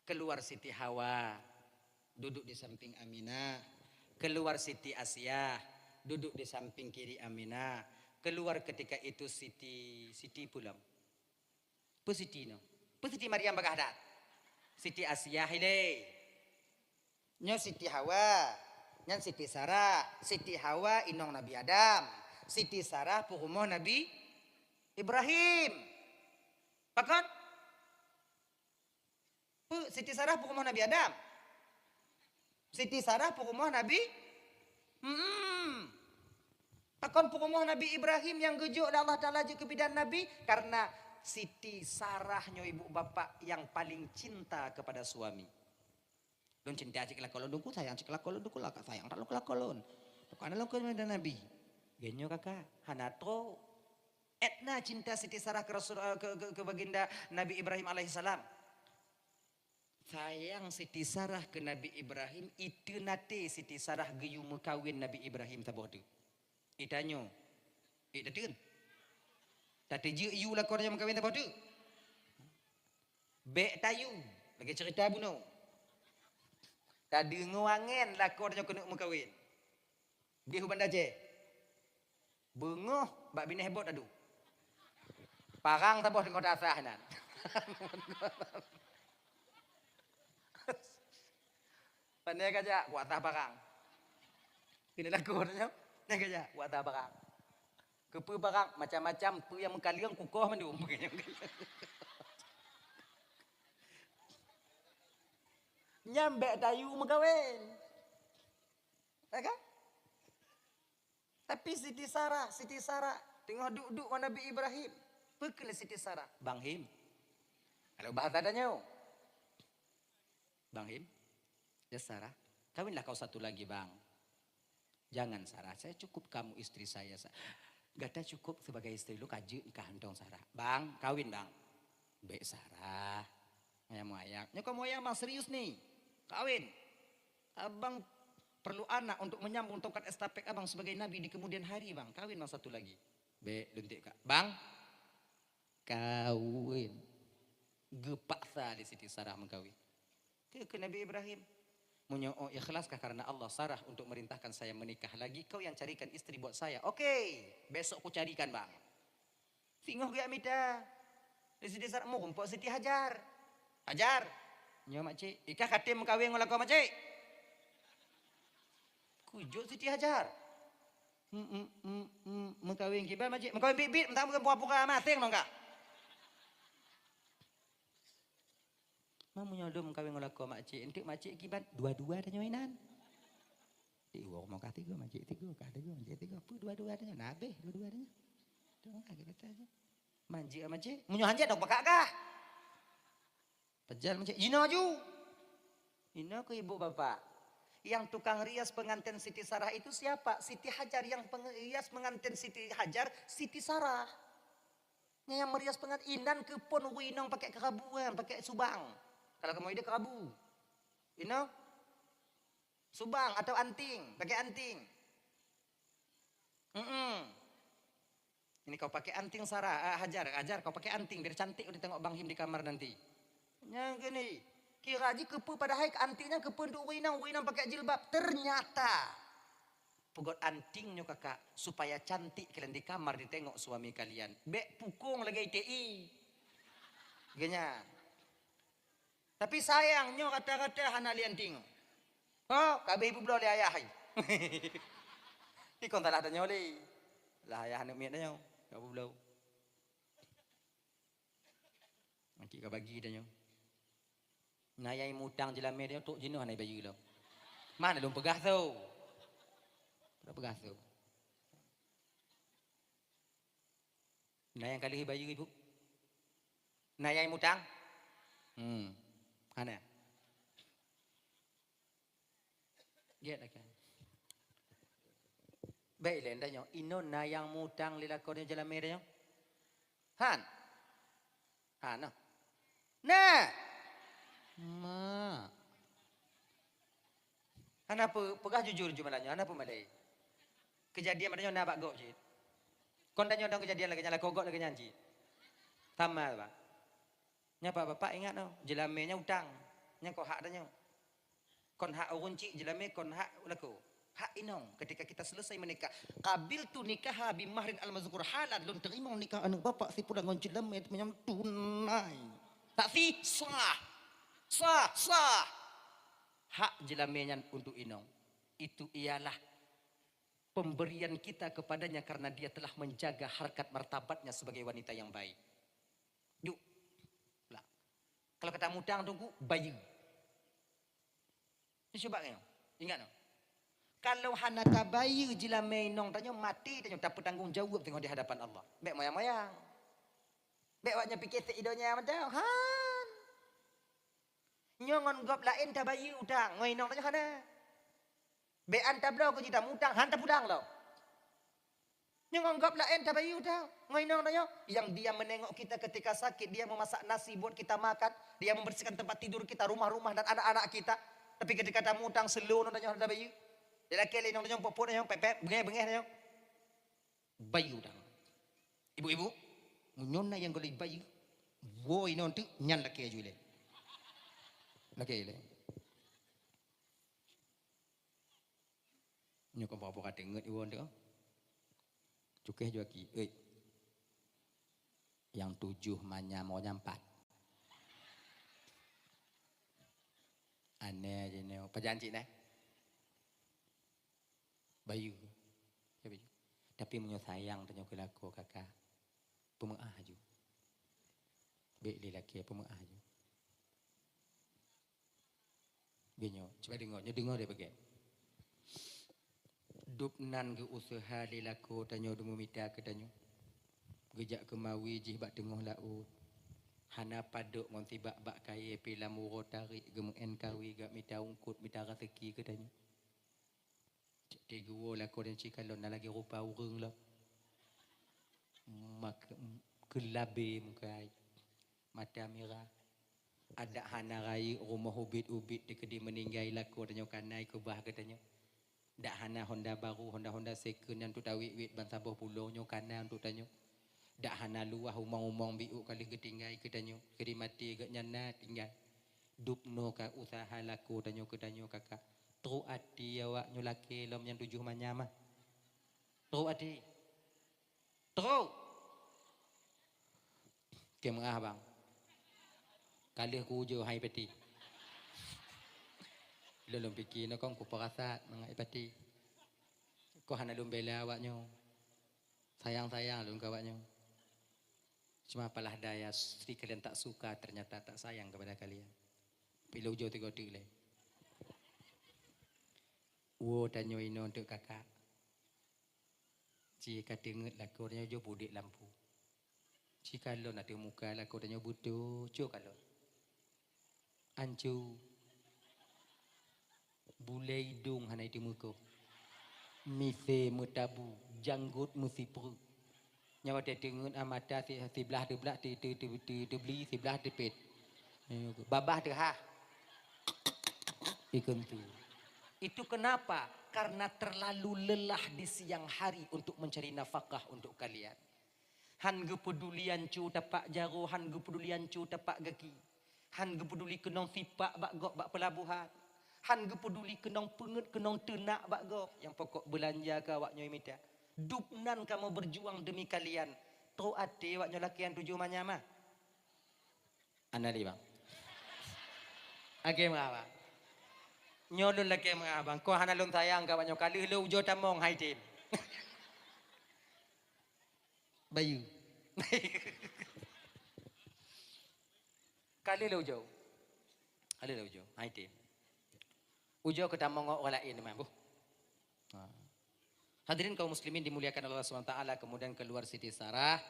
Keluar Siti Hawa, duduk di samping Aminah. Keluar Siti Asiah, duduk di samping kiri Aminah. Keluar ketika itu Siti, Siti pulang. Peue Siti nyoe? Peue Siti Maryam bagaih that? Siti Asiah ilée. Nyoe Siti Hawa. Nyan Siti Sarah. Siti Hawa inong Nabi Adam. Siti Sarah peurumoh Nabi Ibrahim. Pakon? Peue, Siti Sarah peurumoh Nabi Adam? Siti Sarah peurumoh Nabi? Hmm. Pakon peurumoh Nabi Ibrahim nyang geujok lé Allah Taala jeuet keu bidan Nabi? Karena Siti Sarah nyoe ibu bapak yang paling cinta kepada suami. Lôn cinta cit keu lakoe lôn, teungku sayang cit keu lakoe lôn, teungku laka-, sayang that lôn keu lakoe lôn. Bukan lôn keu bidan Nabi. Geutanyoe kakak, hana trok. Ét na cinta Siti Sarah keu Rasul, eh, keu, keu, keu baginda Nabi Ibrahim alaihissalam. Sayang Siti Sarah keu Nabi Ibrahim, iteun até Siti Sarah geuyue meukawen Nabi Ibrahim saboh teuk. Itanyoe, ék tateun? Tateujeuet yue lakoe tanyoe meukawen saboh teuk? Bèk tayue, lagèe cerita bunoe. Tadeungoe angèn lakoe tanyoe keuneuk meukawen. Di u Banda Aceh. Beungoh bak binéh bot adu. Parang saboh teungoh tasah nan. Pane ka jak, kuat tah parang. Keuneuk lakoe nyoe, pane ka jak, kuat tah parang. Keupeue parang, macam-macam, peue nyang meukaleueng kukoh mandum. Nyan bèk tayue meukawen. Ya kan? Tapi Siti Sarah, Siti Sarah teungoh duek-duek ngon Nabi Ibrahim. Peue kheun lé Siti Sarah? Bang Him. Kalau bahasa tanyoe. Bang Him, ya Sarah, kawinlah kau satu lagi, Bang. Jangan, Sarah, saya cukup kamu istri saya. Sa-, gata cukup sebagai istri lu, ka jeuet kah, entong, Sarah. Bang, kawin, Bang. Bek, Sarah. Ayang moyang. Nyoe kau moyang, Bang, serius nih. Kawin. Abang perlu anak untuk menyambung tongkat estafet abang sebagai nabi di kemudian hari, Bang. Kawin, Bang, satu lagi. Bek, luntik, Kak. Bang, kawin. Geupaksa lé Siti Sarah meukawen. Keu, keu Nabi Ibrahim, "Meunyoe oh ikhlaskah karena Allah, Sarah untuk merintahkan saya menikah lagi, kau yang carikan istri buat saya." "Oke, besok kucarikan, Bang." Singoh geujak mita. Di Siti Sarah, meurumpok Siti Hajar. "Hajar, nyoe makcik, ikah ka tem meukawen ngon lakoe makcik." Kujok Siti Hajar. "Hmm, hmm, hmm, hmm, meukawen kiban makcik?" "Meukawen biet-biet, meutamah pura-pura maséng ngon kah." "Ma, meunyoe lôn meukawen ngon lakoe makcik, enteuk makcik kiban?" "Dua-dua tanyoe inan." Di uroe rumoh kah tiga, makcik tiga, kah tiga, makcik tiga. Peue dua-dua tanyoe? Nah, habéh dua-dua tanyoe. Tu kan kita saja. Manjik makcik. Meunyoe hanjat dong pakak kah? Pejal makcik. Inoe ju. Inoe keu ibu bapak. Yang tukang rias pengantin Siti Sarah itu siapa? Siti Hajar. Yang pengrias pengantin Siti Hajar, Siti Sarah. Nyang meurias peungan inan keu phon ureueng inong pakai kerabu, eh, pakai subang. Kalau kamoe ideh kerabu. Inong? Subang atau anting, pakai anting. Mm-mm. Ini kau pakai anting, Sarah, ah, Hajar, Hajar, kau pakai anting biar cantik ditengok Bang Him di kamar nanti. Nyang gini, kira ji keupeue padahai anting nyan keupeue untuk ureueng inong, ureueng inong pakai jilbab. Ternyata Peugöt anting nyoe kakak, supaya cantik kalian di kamar ditengok suami kalian. Bèk pukong lagèe I T I. Geuh nyan. Tapi sayang nyoe rata-rata hana li anting. Oh, ka abéh ibu bloe lé ayah hai. Ikong salah tanyoe lé. Lah ayah aneuk miet tanyoe, ka ibu bloe. Aki ka bagi tanyoe. Na nyang mutang jeulamé tanyoe trok jinoe hana bayeue lom. Mana lôn peugah tu? Peugah tu. Na nyang ka lheueh bayeue, Ibu? Na nyang mutang? Hmm. Hana. Gét akan. Bèk ilèe tanyoe, inoe na nyang mutang lé lakoe nyoe jeulamé tanyoe? Han? Han, noh. Nah! Mak. Hana peu-, peugah jujur ju malam nyoe, hana peumalèe. Keujadian malam nyoe na bak gob cit. Kon tanyoe dong keujadian lagèe nyan, lakoe gob lagèe nyan cit. Sama, Pak. Nyan Pak, Bapak ingat noh, jeulamé nyan utang. Nyan kon hak tanyoe. Kon hak ureueng chik jeulamé, kon hak lakoe. Hak inong ketika kita selesai menikah. Qabiltu nikaha bi mahrin al-mazkur, halalan, lôn teurimong nikah aneuk bapak si pulan ngon jeulamé manyang tunai. Saksi sah. Sah, sah. Hak jeulamé nyan untuk inong. Itu ialah pemberian kita kepadanya karena dia telah menjaga harkat martabatnya sebagai wanita yang baik. Juk. Lah. Kalau kata mutang tu, Teungku, bayeue. Ni cuba nyoe. Ingat nyoe. Kalau hana tabayeue jeulamé inong tanyoe, maté tanyoe tapeutanggong jaweueb teungoh di hadapan Allah. Bèk moyang-moyang. Bèk awak nyoe pike sép i donya mantong. Han. Nyoe ngon gob laén tabayeue utang, ngon inong tanyoe hana. Bèk an tabloe keu jih tamutang, han tapudang lom. Nyoe ngon gob laén tabayeue utang, ngon inong tanyoe. Yang dia menengok kita ketika sakit, dia memasak nasi buat kita makan, dia membersihkan tempat tidur kita, rumah-rumah dan anak-anak kita. Tapi ketika tamutang, seulô nyoe tanyoe hana tabayeue. Dilakèe lé inong tanyoe, pok-pok tanyoe, pèp-pèp, beungèh-beungèh tanyoe. Bayeue udang. Ibu-ibu, meunyoe na nyang gohlom bayeue, woe inong teuk nyan lakèe aju ilèe. Lakèe ilèe. Nyoe kon peue-peue ka teungeut iwoe teuk. Cukéh ju aki, "Oi. Nyang tujoh manyam, oh, nyang pat." Aneh jinoe. Pajan cit neh? Bayeue. Ya, bayeue. Tapi meunyoe sayang tanyoe keu lakoe, kaka, peumeu'ah aju. Bèk lé lakèe, peumeu'ah aju. Geuh nyoe, cuba deungö, nyoe deungö deh bagian. Dub nan geu-useuha lé lakoe tanyoe, deumeumita keu tanyoe. Geujak keumawi jih bak teungoh laôt. Hana padub ngon sibak bak kayée pih lam uroe tarek geumeu'en kawe, geumita eungkôt, mita raseuki keu tanyoe. Cit teuguwoe lakoe dan cikalon na lagée rupa ureuëng lom. Mak-, keulabe meukai, mata mirah. Adak hana rayeuk rumoh ubit-ubit teukeudi meuninggai lakoe tanyoe kana ikeubah keu tanyoe. Dak hana honda baru, honda-honda second nyang untuk tawét-wét ban saboh pulo nyoe kana untuk tanyoe. Dak hana luwah umong-umong biôk ka lheueh geutinggai keu tanyoe. Keudi maté geuh nyan na tinggai. Dubnoe ka useuha lakoe tanyoe keu tanyoe kakak. Trok até awak nyoe lakée lom nyang tujoh manyam ah. Trok até. Trok. Keu meu'ah bang. Ka lheueh kuujoe hai pati. Lôn, lôn pike nyoe kong kupeurasat mangat hai pati. Kong hana lôn bela awak nyoe. Sayang-sayang lôn keu awak nyoe. Cuma apalah daya, istri kalian tak suka, ternyata tak sayang kepada kalian. Pih lôn ujoe tiga teuk lé. Woe tanyoe inoe teuk kakak. Ci ka teungeut lakoe tanyoe jeuet budek lampu. Ci kalon ateueh muka lakoe tanyoe beutoe, cok kalon. Ancu. Bulée idong hana iteumeukoh. Misée meutabu, janggot meusipreuk. Nyan watée teungeut a mata si-, siblah teublah, te-, te-, te-, te-, teubli, siblah teupet. Babah teuhah. Ikheun tu. Itu kenapa? Karena terlalu lelah di siang hari untuk mencari nafkah untuk kalian. Han geupedulian cu tapak jaroe, han geupedulian cu tapak gaki. Han geupeuduli keunong sipak bak gob bak peulabohan. Han geupeuduli keunong peungeuet, keunong teunak bak gob. Nyang pokok beulanja keu awak nyoe mita. Dubnan kamoe berjuang demi kalian. Trok até awak nyoe lakée nyang tujoh manyam ah. Hana lé bang. Lakée meu'ah bang. Nyoe lôn lakée meu'ah bang. Kong hana lôn sayang keu awak nyoe, ka lheueh lôn ujoe tamong hai tem. Bayeue. Ka lheueh lôn ujoe. Ka lheueh lôn ujoe. Hai tem. Ujoe keu tamong ngon ureuëng laén teuma boh. Ha. Hadirin kaum muslimin dimuliakan Allah Subhanahu wa taala, kemudian keluar Siti Sarah,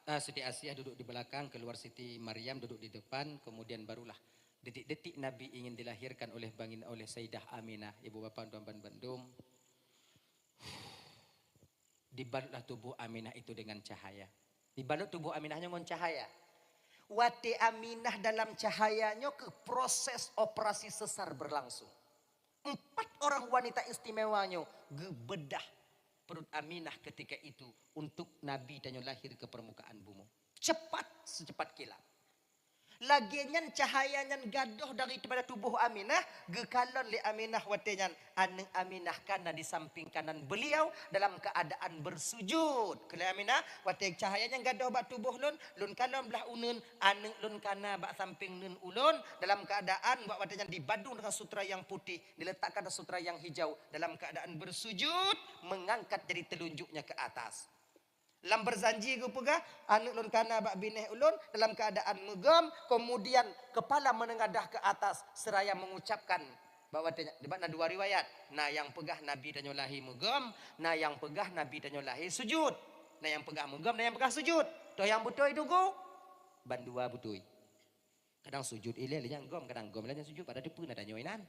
eh, Siti Asiah duduk di belakang, keluar Siti Maryam duduk di depan, kemudian barulah detik-detik Nabi ingin dilahirkan oleh bangin-, oleh Sayyidah Aminah, ibu bapa tuan-tuan bandum. Dibalutlah tubuh Aminah itu dengan cahaya. Dibalut tubuh Aminah nyoe ngon cahaya. Watée Aminah dalam cahaya nyoe keuh proses operasi sesar berlangsung. Empat orang wanita istimewa nyoe geubedah perut Aminah ketika itu untuk Nabi tanyoe lahir ke permukaan bumoe. Cepat, secepat kilat. Lagée nyan cahaya nyan gadôh daripada tuboh Aminah, geukalon lé Aminah watée nyan. Aneuëk Aminah kana di samping kanan beliau dalam keuadaan bersujud. Kheun lé Aminah, watée cahaya nyan gadôh bak tuboh lôn, lôn kalon blah uneuen, aneuëk lôn kana bak samping neuen ulôn dalam keuadaan bak watée nyan dibadong dengan sutera yang putih, diletakkan sutera yang hijau dalam keuadaan bersujud, mengangkat jari telunjuknya ke atas. Lam beujanji geupeugah, aneuëk lôn kana bak binéh ulôn dalam keuadaan meugom, keumudian keupala meunengadah keu atas seuraya meungucapkan bak watée nyan, dibat na dua riwayat, na nyang peugah Nabi tanyoe lahé meugom, na nyang peugah Nabi tanyoe lahé sujud. Na nyang peugah meugom, na nyang peugah sujud. Toh nyang beutôi tugu? Bandua beutôi. Kadang sujud ilée lé nyang gom, kadang gom ilée nyang sujud, padahai teupeue na tanyoe inan.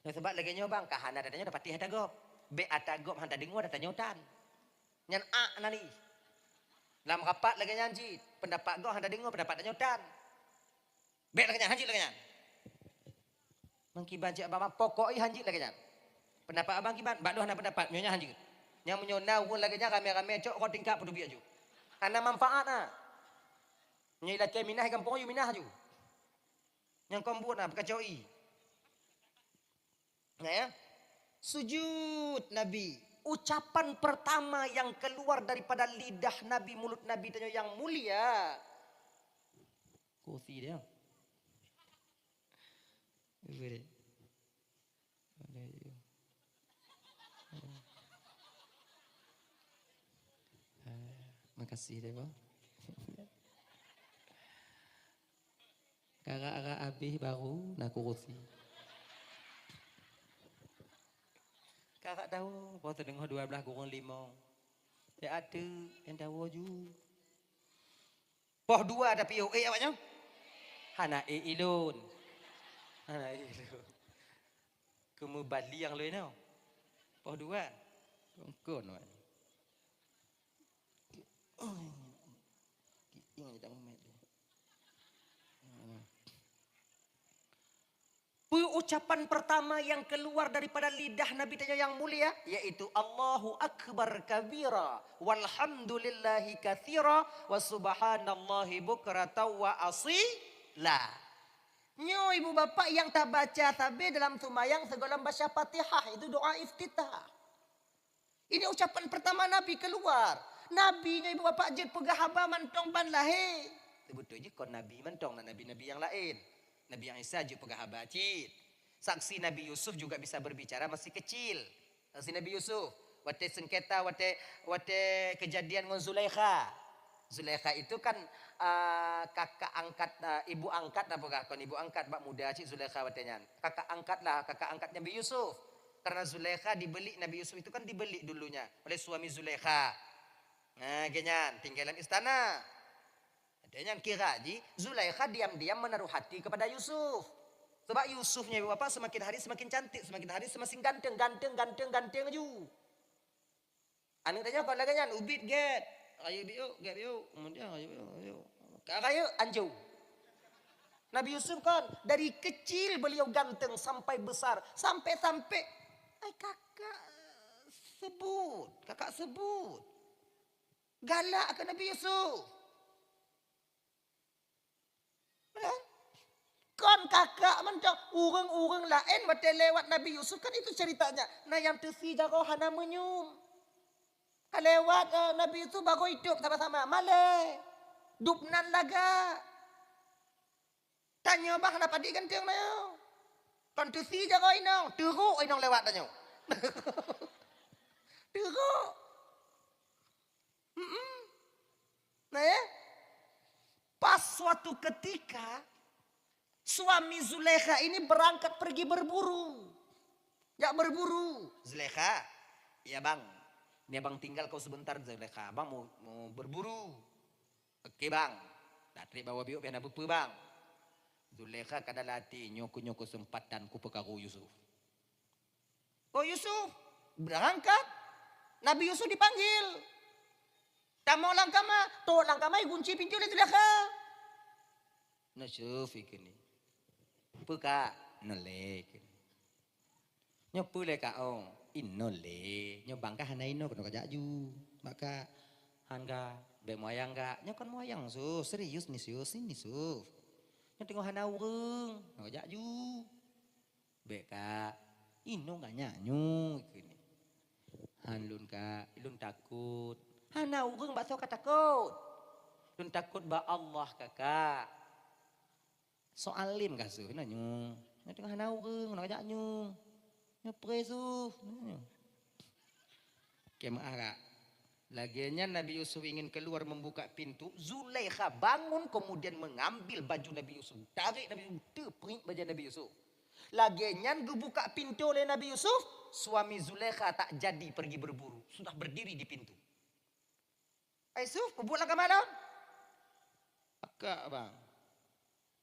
Nyang sabab lagée nyoe bang, ka hana tatanyoe, tapatéh ata gob. Bék ata gob hana tadeungoe, tatanyoe tan. Nyan ak na li. Lam rapat lagée nyan cit, peundapat gob hana tadeungoe, peundapat tanyoe tan. Bék lagée nyan, hanjeuet lagée nyan. Meukiban cit abang, pokok jih hanjeuet lagée nyan. Peundapat abang kiban, bak lôn hana peundapat, meunyoe nyan hanjeuet. Nyang meunyoe na ureuëng lagée nyan ramé-ramé cok rot tingkat peuteubiet aju. Hana manfaat na. Nyoe ilakée minah gampông yue minah aju. Nyang kon buet na peukacoe. Nah ya. Sujud Nabi. Ucapan pertama yang keluar daripada lidah Nabi, mulut Nabi tanyoe yang mulia. Kursi dia. Ibu dia. Ah, makasih deh, Bang. Karak-karak habéh baru na kursi. Karak tahu, bang teungoh dua belas kurang lima. Ya ada yang tahu ju. Poh dua tapi ék awaknyan? Hana ék ilôn. Hana ék ilôn. Keumeubaliang lôn nyoe. Poh dua. Kon-kon awaknyan. Peu ucapan pertama yang keluar daripada lidah Nabi tanyoe yang mulia, yaitu Allahu Akbar kabira, walhamdulillahi katsira, wa subhanallahi bukratan wa asila. Nyoe ibu bapak yang tabaca sabe dalam seumayang sigohlom baca Fatihah, itu doa iftitah. Ini ucapan pertama Nabi keluar. Nabi nyoe ibu bapak jeuet peugah haba mantong ban lahé. Seubeutôi jih kon Nabi mantong, na nabi-nabi nyang laén. Nabi Isa jeuet peugah haba cit. Saksi Nabi Yusuf juga bisa berbicara masih kecil. Saksi Nabi Yusuf, watée sengketa, watée, watée kejadian ngon Zulaikha. Zulaikha itu kan, ah, kakak angkat, ah, ibu angkat dah peugah, kon ibu angkat bak muda cit Zulaikha watée nyan. Kakak angkat lah, kakak angkat Nabi Yusuf. Karena Zulaikha dibeli, Nabi Yusuf itu kan dibeli dulunya oleh suami Zulaikha. Nah, geuh nyan tinggai lam istana. Watée nyan kira jih Zulaikha diam-diam menaruh hati kepada Yusuf. Sebab Yusuf nyoe ibu bapak semakin hari semakin cantik, semakin hari semakin ganteng, ganteng, ganteng, ganteng laju. Aneuk tanyoe kon lagée nyan, ubit gét. Rayeuk biuk, gét biuk. Kemudian rayeuk biuk, rayeuk biuk. Ka rayeuk, anjô. Nabi Yusuf kan, dari kecil beliau ganteng sampai besar. Sampai-sampai, ai kakak sebut, kakak sebut. Galak ke Nabi Yusuf. Kan? Kon kakak mantong, ureuëng-ureuëng laén watée lewat Nabi Yusuf kan itu ceritanya. Na nyang teusie jaroe hana meunyum. Ka lewat, eh, Nabi Yusuf bagoe idop sama-sama. Malée. Dubnan lagak. Tanyoe bah hana padit ganteng tanyoe. Kon teusie jaroe inong, teurok inong lewat tanyoe. Teurok. Mm-mm. Nah, ya. Pas suatu ketika, suami Zulaikha ini berangkat pergi berburu. Jak berburu. Zulaikha, "Ya, Bang. Ni Abang tinggal kau sebentar, Zulaikha. Abang mau, mau berburu." "Oke, Bang." Dak trép bawa biuk pian peue, Bang. Zulaikha ka dalam hati, "Nyoe keuh, nyoe keuh seumpatan kupeukaru Yusuf." Oh Yusuf, beurangkat. Nabi Yusuf dipanggil. Tamong lam kama, trok lam kama, igunci pintoe lé Zulaikha. "Yusuf," ikheun nyan. "Peue, Kak?" "Nyoe lé," ikheun nyan. "Nyoe peue lé, Kak?" "Oh, inoe lé. Nyoe bang ka hana inoe, keunoe kajak ju. Bak Kak, han ka, bék meuyang, Kak." "Nyoe kon meuyang, Yusuf. Serius ni, Yusuf. Sini, Yusuf. Nyoe teungoh hana ureuëng. Keunoe kajak ju." "Bék, Kak. Inoe ngon nyak nyoe," ikheun nyan. "Han lôn, Kak. Lôn takot." "Hana ureuëng bak soe katakot?" "Lôn takot bak Allah, Kakak." "Soe alim ka seuh na nyoe? Nyoe teungoh hana ureuëng, na jak nyoe. Nyoe preh seuh." Nyoe. Oke, meu'ah, Kak. Lagée nyan Nabi Yusuf ingin keluar membuka pintu, Zulaikha bangun kemudian mengambil baju Nabi Yusuf, tarék Nabi Yusuf, teupriek bajée Nabi Yusuf. Lagée nyan geubuka pintoe lé Nabi Yusuf, suami Zulaikha tak jadi pergi berburu, sudah berdiri di pintu. "Hai Yusuf, peubuet lam kama lôn?" "Pakak, Bang."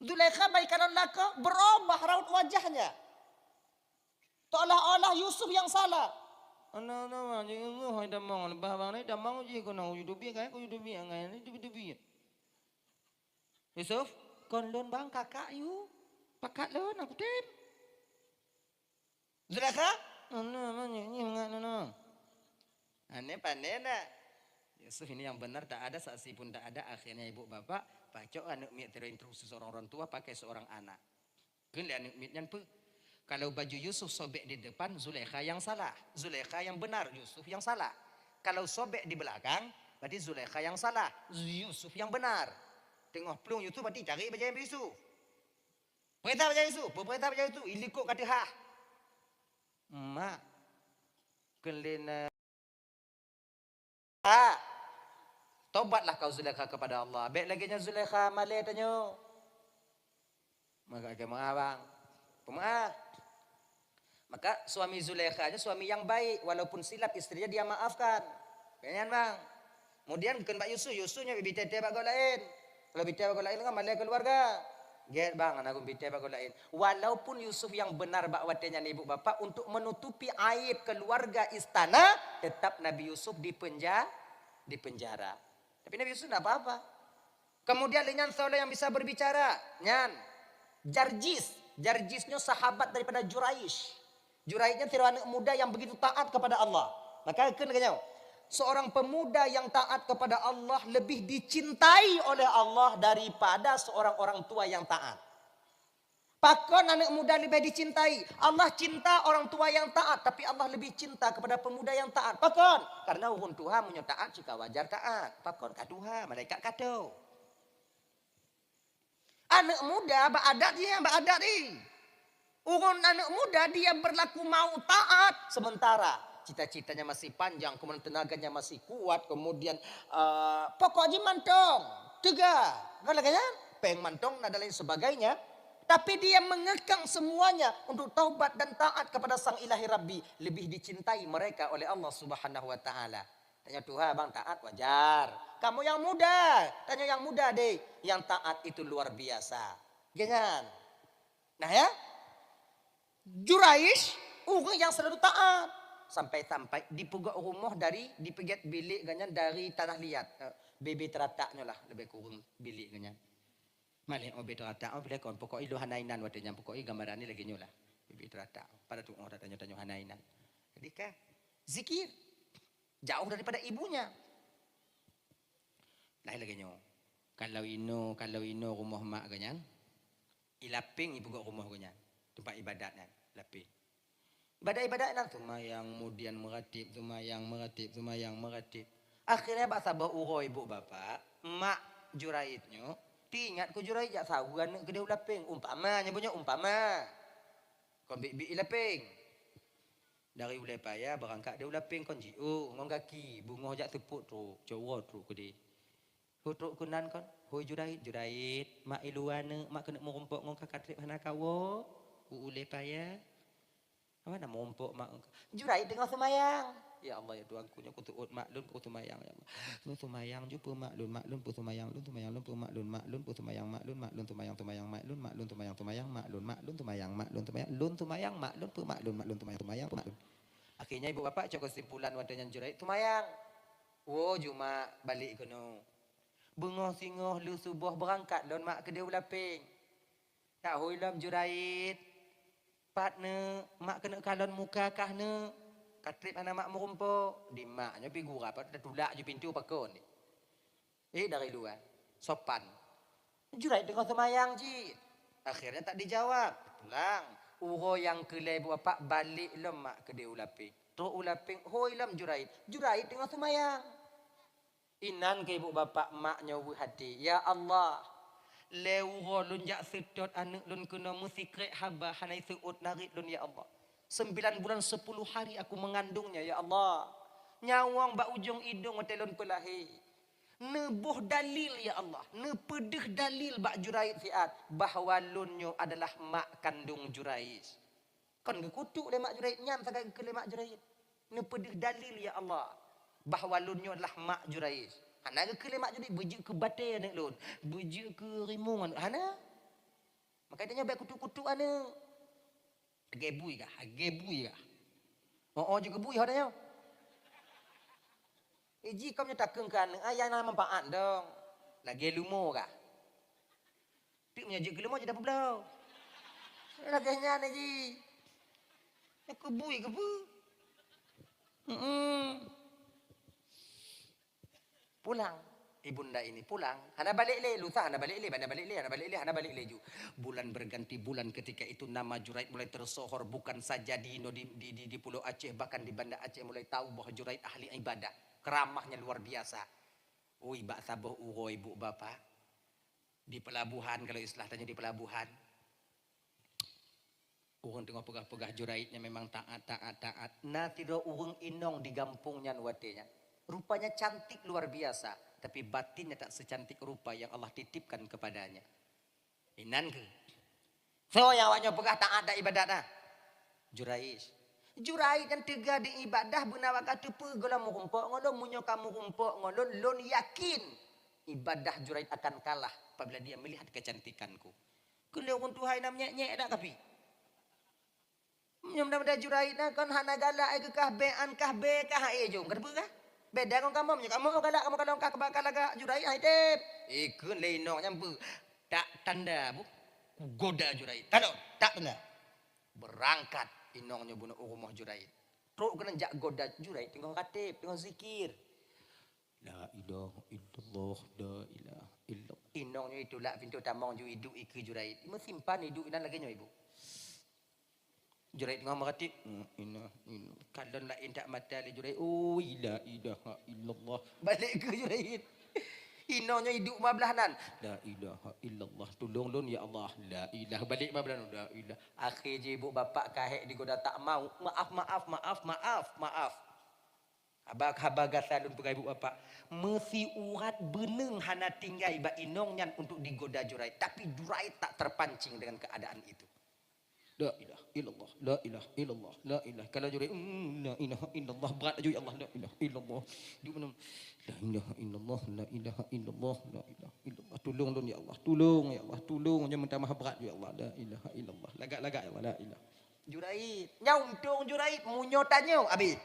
Zulaikha ban ikalon lakoe, berubah raut wajahnya. Seolah-olah Yusuf yang salah. "Ana, ana, Bang, jeuet nyoe hai tamong, leubeh Bang nyoe tamong jih keunoe, kuyue teubiet, kayée kuyue teubiet, ngai nyoe teubiet-teubiet." "Yusuf, kon lôn, Bang, kakak yue. Pakak lôn, aku tem." Zulaikha? "Ana, Bang, nyoe, nyoe mangat, ana, Bang." Aneh pandai nak. Yusuf ini yang benar tak ada, saksi pun tak ada. Akhirnya ibu bapak pacok aneuk miet terintroduksi seorang orang tua pakai seorang anak. Kheun lé aneuk miet nyan peue? Kalau baju Yusuf sobek di depan, Zulaikha yang salah. Zulaikha yang benar, Yusuf yang salah. Kalau sobek di belakang, berarti Zulaikha yang salah, Yusuf yang benar. Teungoh plueng Yusuf, berarti cari bajée Yusuf. Peurintah bajée Yusuf, peurintah bajée Yusuf, ilikot ka teuhah. "Mak, kheun lé na." Ha, tobatlah kau Zulaikha kepada Allah. Bék lagée nyan Zulaikha malée tanyoe. Maka keu meu'ah, Bang. Peumeu'ah. Maka suami Zulaikha nyoe suami yang baik, walaupun silap istrinya dia maafkan. Kan nyan, Bang. Kemudian kheun bak Yusuf, Yusuf nyoe bi teuntée bak gob laén. Kalau bite bak laén kan malée keuluwarga. Gét bang, aneuk geuh bite bak laén. Walaupun Yusuf yang benar bak watée nyan ibu bapak, untuk menutupi aib keluarga istana, tetap Nabi Yusuf dipenja-, dipenjara. Tapi Nabi Yusuf tidak apa-apa. Kemudian dengan soe lom yang bisa berbicara, nyan Jarjis. Jarjis nyoe sahabat daripada Juraij. Juraij nyan sidroe aneuk muda yang begitu taat kepada Allah. Maka kheun lagée nyoe, seorang pemuda yang taat kepada Allah lebih dicintai oleh Allah daripada seorang orang tua yang taat. Pakon aneuk muda lebih dicintai? Allah cinta orang tua yang taat, tapi Allah lebih cinta kepada pemuda yang taat. Pakon? Karena ureuëng tuha meunyoe taat, cit ka wajar taat. Pakon ka tuha, malaikat ka tho. Aneuk muda bak adat jih, bak adat jih. Ureuëng aneuk muda dia berlaku mau taat sementara cita-citanya masih panjang, kemudian tenaganya masih kuat, kemudian, eh, pokok jih mantong, teuga, kan lagée nyan? Péng mantong na dan lain sebagainya. Tapi dia mengekang semuanya untuk taubat dan taat kepada Sang Ilahi Rabbi, lebih dicintai mereka oleh Allah Subhanahu wa Ta'ala. Tanyoe tuha bang taat wajar. Kamu yang muda, tanyoe yang muda deh, yang taat itu luar biasa. Jangan. Nah ya, Juraij ureuëng yang selalu taat. Sampai-sampai dipeugét rumoh dari, dipeugét bilék geuh nyan dari tanah liat. Eh, bebe teratak nyoe lah lebih kurang bilék geuh nyan. Malée, oh, bebe teratak, oh, boleh kon. Pokok ilôn hana inan watée nyan, pokok i gambaran ni lagée nyoe lah. Bebe teratak. Pada tu oh tanyoe-tanyoe hana inan. Jadi kan zikir. Jauh daripada ibunya. Lain lagée nyoe. Kalau inoe, kalau inoe rumoh mak geuh nyan, i lapéng ipeugét rumoh geuh nyan, teumpat ibadat nyan, lapéng. Ibadat-ibadat nyan seumayang, kemudian meuratib, seumayang, meuratib, seumayang, meuratib. Akhirnya bak saboh uroe ibu bapak, mak Juraij nyoe, teuingat keu Juraij jak saweue aneuk keudeh u lapéng. Umpama, nyoe bunoe umpama. Kon biet-biet i lapéng. Dari ulée paya beurangkat di u lapéng kon jiôh ngon gaki, beungoh jak seupôt trok, cot uroe trok keudeh. Trok keunan kon, "Hôi Juraij, Juraij, mak i luwa neuek, mak keuneuk meurumpok ngon kah, ka treb hana kawoe u ulée paya." "Hana meurumpok mak ngon kah?" "Juraij teungoh seumayang." "Ya Allah, ya Tuhanku, nyoe kuseuôt mak lôn, kuseumayang, ya Allah. Lôn seumayang ju peue mak lôn, mak lôn peue seumayang lôn, seumayang lôn peue mak lôn, mak lôn peue seumayang mak lôn, mak lôn seumayang, seumayang mak lôn, mak lôn seumayang, seumayang mak lôn, mak lôn seumayang, seumayang mak lôn, seumayang lôn, seumayang mak lôn, seumayang seumayang mak lôn." Akhirnya ibu bapak cok kesimpulan watée nyan Juraij seumayang. Woe ju mak balek keunoe. Beungoh singoh lheueh suboh beurangkat lôn mak keudeh u lapéng. "Ka hôi lom Juraij, pat neuek, mak keuneuk kalon muka kah neuek, ka treb hana mak meurumpok." Di mak nyoe pi gura pat tatulak ju pintoe pakon. Eh, dari luwa, sopan. "Juraij teungoh seumayang cit." Akhirnya tak dijawab. Pulang. Uroe nyang keulhèe bu bapak balek lom mak keudeh u lapéng. Trok u lapéng, "Hôi lom Juraij, Juraij teungoh seumayang." Inan keuh ibu bapak mak nyoe weueh até, "Ya Allah, lhèe uroe lôn jak seutôt aneuk lôn keunoe meusikrek haba hana iseuôt narit lôn, ya Allah. Sembilan bulan sepuluh hari aku mengandungnya, ya Allah. Nyawöng bak ujong idong watèe lôn peulahé. Neuboh dalil, ya Allah, neupeudeuh dalil bak Juraij siat bahwa lôn nyoe adalah mak kandong Juraij." Kon geukutuk lé mak Juraij nyan sagai geukheun lé mak Juraij. Neupeudeuh dalil, ya Allah, bahwa lôn nyoe adalah mak Juraij. Hana geukheun lé mak Juraij beujeuet keu batèe aneuk lôn, beujeuet keu rimueng aneuk, hana. Maka tanyoe bèk kutuk-kutuk aneuk. Lagèe bui kah? Lagèe bui kah? Oh, oh, jeuet keu bui ho tanyoe. Eh, ji kông nyoe takheun keu aneuk, ah, nyang na manfaat dong. Lagèe lumo kah? Teuk meunyoe jeuet keu lumo jeuet dapeubloe. Lagèe nyan ji. Nyoe keu bui keu peue? Heeh. Pulang. Ibunda ini pulang. Hana balek lé, lusa hana balek lé, hana balek lé, hana balek lé, hana balek lé ju. Bulan berganti bulan, ketika itu nama Juraij mulai tersohor, bukan saja di, di, di, di Pulo Aceh, bahkan di Banda Aceh mulai tahu bahwa Juraij ahli ibadah. Keramahnya luar biasa. Ui, bak saboh uroe ibu bapak. Di pelabuhan, kalau istilah tanyoe di pelabuhan. Ureueng teungoh peugah-peugah Juraij nyan memang taat, taat, taat. Na sidroe ureueng inong di gampông nyan watèe nyan. Rupanya cantik luar biasa, tapi batinnya tak secantik rupa yang Allah titipkan kepadanya. Inan keuh. Soe nyang awak nyoe peugah taat dan ibadat, ah? Juraij. Juraij nyan teuga di ibadah beuna bak ka teupeu gohlom meurumpok ngon lôn, meunyoe ka meurumpok ngon lôn, lôn yakin Ibadah Juraij akan kalah apabila dia melihat kecantikanku. Keuneuk ureuëng tuha nyang nyek-nyek dak kapi. Nyoe mudah-mudahan Juraij na kon hana galak ai keu kah bée an kah bée kah ai jong keupeue kah? Beda ngon kamoe, meunyoe kamoe galak kamoe kalon kah keuba ka lagak Juraij hai teb. Ikheun lé inong nyang beu tak tanda bu. Kugoda Juraij. Tanda, tak tanda. Beurangkat inong nyoe bunoe u rumoh Juraij. Trok keunan jak goda Juraij teungoh rateb, teungoh zikir. La ilaha illallah, la ilaha illallah. Inong nyoe itulak pintoe tamong ju iduek ikeue Juraij. Meusimpan iduek inan lagée nyoe ibu. Juraij teungoh meuratik, "Hmm, inah, inah." Kalon laén that mata lé Juraij. "Oh, la ilaha illallah." Balek keu Juraij. Inong nyoe iduek ma blaih nan. "La ilaha illallah. Tulông lôn ya Allah. La ilaha." Balek ma blaih nan. "La ilaha." Akhé jih ibu bapak kahek digoda tak mau. "Maaf, maaf, maaf, maaf, maaf." Haba, haba gata lôn peugah ibu bapak, meusiurat beuneueng hana tinggai bak inong nyan untuk digoda Juraij, tapi Juraij tak terpancing dengan keadaan itu. La ilaha illallah, la ilaha illallah, la ilaha. Kalau Juraij, "Hmm, la ilaha illallah, brat laju ya Allah, la ilaha illallah." Duek meunan, "La ilaha illallah, la ilaha illallah, la ilaha illallah. Tulông lôn ya Allah, tulông ya Allah, tulông." Nyan meutamah brat ya Allah, "La ilaha illallah." Lagak-lagak ya Allah, la ilaha. Juraij. Nyan untông Juraij, meunyoe tanyoe, abéh.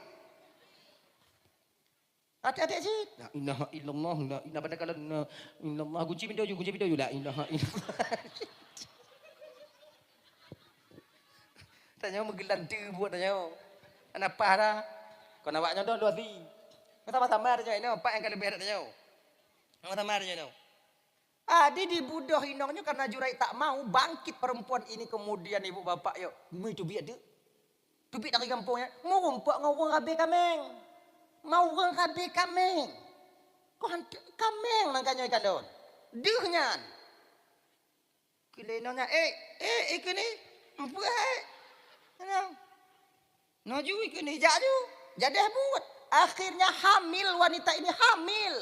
Até-até cit. La ilaha illallah, la ilaha, padahai kalau la illallah, kunci pintoe ju, kunci pintoe ju, la ilaha illallah. Tanyoe meugeulante buet tanyoe. Hana paih dah. Kon awak nyoe doh lôn si. Sama-sama tanyoe inoe, pat nyang ka leubeh dak tanyoe. Sama-sama tanyoe inoe. Adi dibudoh inong nyoe karena Juraij tak mau, bangkit perempuan ini, kemudian ibu bapak yo, meuteubiet deuek. Teubiet dari gampông nyan, meurumpok ngon ureuëng rabe kaméng. Ma ureuëng rabe kaméng. Kon kaméng nang ka nyoe kalon. Deuh nyan. Keu lé inong nyan, "Eh, eh, eh, keuneuk, meupeue hai?" Nyoe. Noe ju keuneuk jak ju. Jadeh buet. Akhirnya hamil wanita ini, hamil.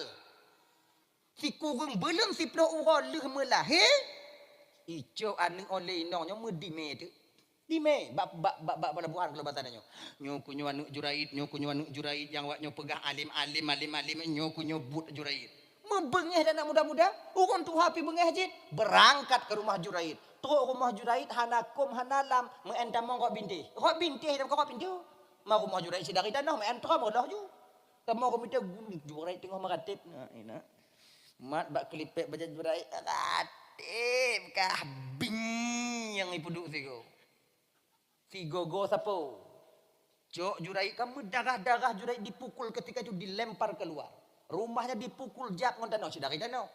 Sikureueng buleuen siplôh uroe lheueh meulahé, icok aneuëk oleh inong nyoe meudimé teuk. Dimé bak, bak, bak, bak pelabuhan kalau bahasa nyoe. Nyoe keuh nyoe aneuëk Juraij, nyoe keuh nyoe aneuëk Juraij nyang awak nyoe peugah alim, alim, alim, alim, nyoe keuh nyoe buet Juraij. Meubeungéh dan anak muda-muda, ureuëng tuha pi beungéh jih, beurangkat keu rumoh Juraij. Trok rumoh Juraij hana kôm hana lam, meu'en tamong rot bintéh. Rot bintéh dan rot pintoe. Ma rumoh Juraij sidari tanoh, meu'en trom rot ju. Tamong rot bintéh, gulong Juraij teungoh meuratéb. Na, ina. Mat bak keulipek bajée Juraij, ratéb kah bing nyang ipeuduek sigoe. Sigoe-goe sapo. Cok Juraij ka meudarah-darah, Juraij dipukul, ketika itu dilempar keluar. Rumahnya dipukul jak ngon tanoh, sidari tanoh.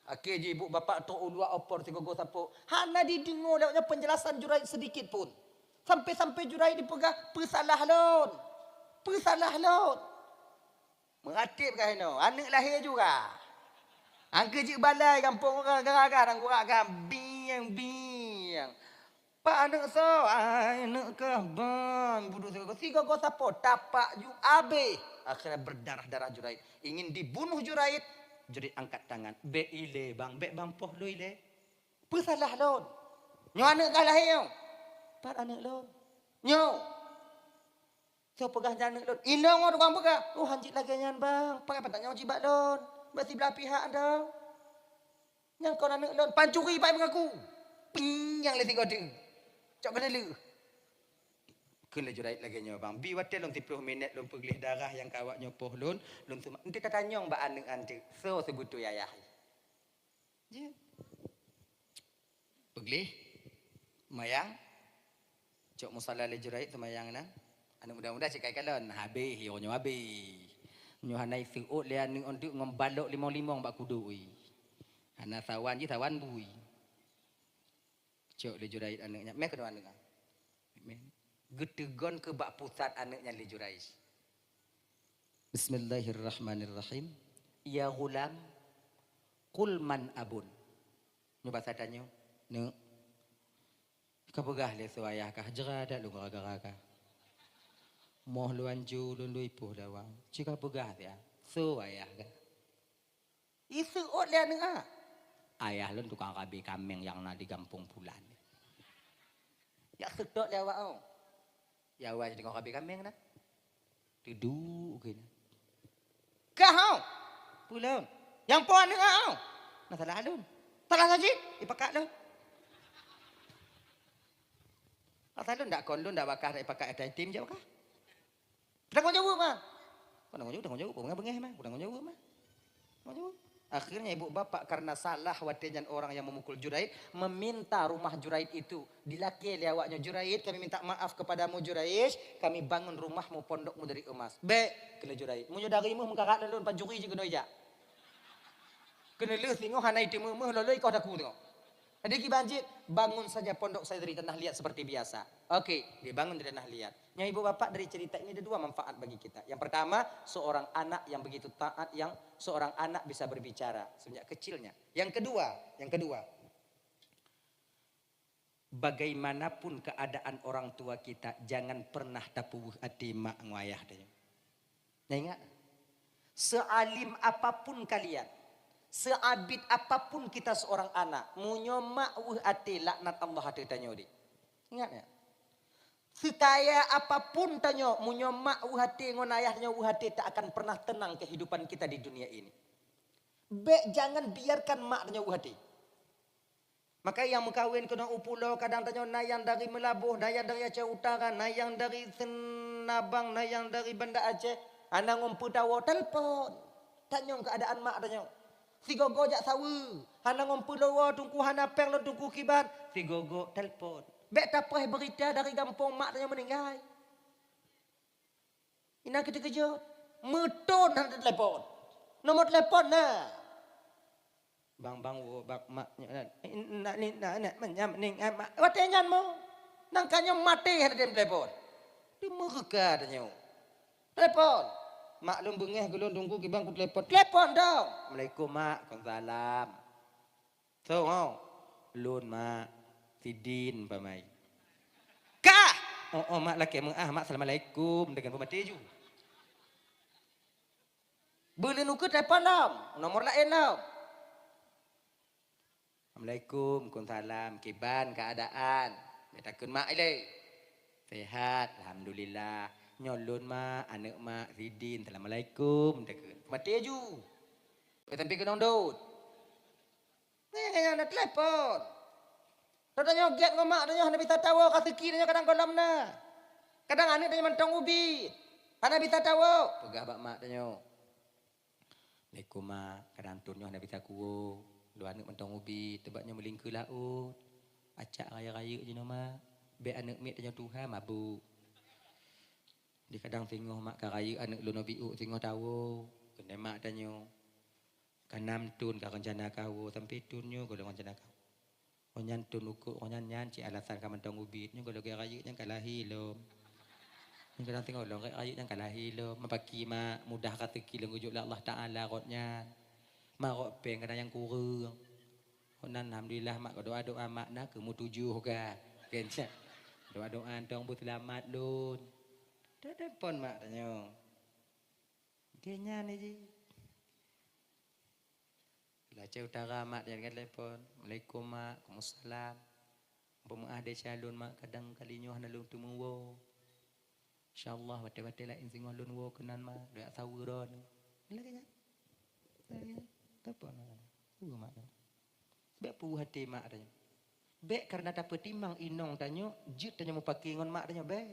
Akhé jih ibu bapak trok u luwa opor sigoe-goe sapo. Hana dideungoe lé awaknyan penjelasan Juraij sedikit pun. Sampai-sampai Juraij dipeugah, "Peusalah lôn. Peusalah lôn." Meuratéb kah inoe, aneuëk lahé juga. Angkeu jeuet balai gampông ureuëng gara-gara dan gura-gara bieng, bieng. Pak aneuëk soe? Ai, aneuëk kah ban. Budu sigoe-goe, sigoe-goe sapo? Tapak ju abéh. Akhirnya berdarah-darah Juraij. Ingin dibunuh Juraij. Juraij angkat tangan. "Bék ilée bang, bék bang poh lôn ilée. Peusalah lôn. Nyoe aneuëk kah lahé nyoe?" "Pat aneuëk lôn?" "Nyoe." "Soe peugah nyan aneuëk lôn?" "Inong ngon tukang peugah." "Oh, hanjeuet lagée nyan bang. Pakai patah nyoe jibak lôn. Bak siblah pihak dah. Nyang kon aneuëk lôn, pancuri pai meungaku." Ping nyang lé sigoe teuk. Cok keuneuk leuh. Kheun lé Juraij lagée nyoe bang. Bi watée lôn siplôh minét lôn peugleh darah nyang ka awak nyoe poh lôn, lôn seumah. Enti tatanyong bak aneuëk anteuk, soe seubeutôi ayah? Jeuet. Peugleh, mayang, cok musala lé Juraij teumayang na. Aneuëk muda-muda cit kai kalon, habéh, yo nyoe habéh. Nyoe hana iseuôt lé aneuëk onteuk ngon balok limong-limong bak kudok ih. Hana sawan jih, sawan bui. Cok lé Juraij aneuëk nyan, meh keunoe aneuëk nyan. Meh. Geuteugon keu bak pusat aneuëk nyan lé Juraij. Bismillahirrahmanirrahim. Ya ghulam, qul man abun. Nyoe basa tanyoe, neuk. Ka peugah lé soe ayah kah, jra that lôn gara-gara kah. Moh lôn anco lôn lôn ipoh lé awak. Ci ka peugah siat, soe ayah kah. Iseuôt lé aneuëk a. Ayah lôn tukang rabe kaméng nyang na di gampông pulan. Jak seutôt lé awak, oh. Ya awai jadi tukang rabe kaméng na. Dudoe keunan. Kah, oh. Peue lom? Nyang po aneuëk ah, na salah lôn. Salah saji, ipakat lôn. Asai lôn dak kon lôn dak bakah dak ipakat ata itim jak bakah. Tanggung jaweueb mah. Kon tanggung jaweueb, tanggung jaweueb, beungéh-beungéh mah, tanggung jaweueb mah. Tanggung jaweueb. Akhirnya ibu bapak karena salah watée nyan orang yang memukul Juraij meminta rumah Juraij itu dilakée lé awaknyoe, "Juraij, kami minta maaf kepadamu Juraij, kami bangun rumahmu pondokmu dari emas." "Bék," kheun lé Juraij. "Meunyoe dari meuh meukarat lôn, pancuri jih keunoe jak." Keuneulheueh singoh hana iteumeuh-meuh lolo ikoh daku singoh. Jadi kiban cit, bangun saja pondok saya dari tanah liat seperti biasa. Oke, dibangun dari tanah liat. Nyoe ibu bapak dari cerita ini ada dua manfaat bagi kita. Yang pertama, seorang anak yang begitu taat, yang seorang anak bisa berbicara semenjak kecilnya. Yang kedua, yang kedua, bagaimanapun keadaan orang tua kita, jangan pernah tapeuweueh até mak ngon ayah tanyoe. Nah, ingat, sealim apapun kalian, seabit apapun kita seorang anak, meunyoe mak weueh até, laknat Allah ateueh tanyoe deh. Ingat ya? Sekaya apapun tanyoe, meunyoe mak weueh até ngon ayah tanyoe weueh até, tak akan pernah tenang kehidupan kita di dunia ini. Bék jangan biarkan mak tanyoe weueh até. Maka nyang meukawen keunoe u pulo, kadang tanyoe na nyang dari Meulaboh, na nyang dari Aceh Utara, na nyang dari Seunabang, na nyang dari Banda Aceh, hana ngon peue tawoe, telepon. Tanyong keuadaan mak tanyoe. Sigogo jak saweue, hana ngon peue lôn woe Teungku, hana péng lôn Teungku kiban, sigogo telepon. Bék tapreh beurita dari gampông mak tanyoe meuninggai. Inan keuteukeujeut. Meuthon hana telepon. Nomor telepon na. Bang, bang, woe bak mak nyoe na. Na, na, na, na, manyam ning, ah, mak. Watée nyan mo. Nang ka nyoe maté hana tem telepon. Teumeureuka tanyoe. Telepon. Mak lôn beungéh keu lôn Teungku kiban kutelepon. Telepon dong. Assalamualaikum, Mak. Waalaikumsalam. Soe nyoe? Lôn, Mak. Sidin umpamai. Kah? Oh, oh, Mak lakée meuah, Mak, assalamualaikum. Deungon peumaté ju. Beu lôn ukeue telepon lom. Nomor laén lom. Assalamualaikum, waalaikumsalam. Kiban keuadaan? Bék takheun mak ilée. Sehat, alhamdulillah. Nyoe lôn, Mak, aneuëk Mak, Sidin. Assalamualaikum, takheun. Peumaté ju. Bék sampai keunong dot. Nyan, nyan, na telepon. Tanyoe gét ngon mak tanyoe hana bisa tawoe, raseuki tanyoe kadang gohlom na. Kadang aneuëk tanyoe mantong ubit, hana bisa tawoe. Peugah bak mak tanyoe, "Assalamualaikum, Mak. Kadang thon nyoe hana bisa kuwoe. Dua aneuëk mantong ubit, teuma nyoe meulingkeue laôt. Acak rayeuk-rayeuk jinoe, Mak. Bék aneuëk miet tanyoe tuha mabök. Di kadang singoh mak ka rayeuk aneuëk lôn biôk singoh tawoe," kheun mak tanyoe. Ka nam thon ka reuncana kawoe, sampoe thon nyoe gohlom reuncana kawoe. Óh nyan thon ukot, óh nyan, nyan cit alasan ka mantong ubit, nyoe gohlom rayeuk nyan ka lahé lom. Nyoe kadang singoh lom rayeuk nyan ka lahé lom. Mapaki mak, mudah raseuki lôn geujok lé Allah Taala rot nyan. Mak rot péng kadang nyang kureueng. Rot nyan alhamdulillah mak, doa-doa mak na keu meutujoh ka. Kheun nyan. Doa-doa mantong beuseulamat lôn. Telepon mak tanyoe. Kheun nyan jih. Di Aceh Utara mak tanyoe ka telepon. "Assalamualaikum, Mak." "Waalaikumsalam." "Peumeu'ah desya lôn, Mak, kadang kali nyoe hana lôn teumeuwoe. Insya Allah, watée-watée laén singoh lôn woe keunan, Mak. Lôn jak saweue droeneuh." Lagée nyan. Lagée nyan. Telepon mak tanyoe. Saweue mak tanyoe. Bék peuweueh até mak tanyoe. Bék kareuna tapeutimang inong tanyoe, jeuet tanyoe meupaké ngon mak tanyoe, bék.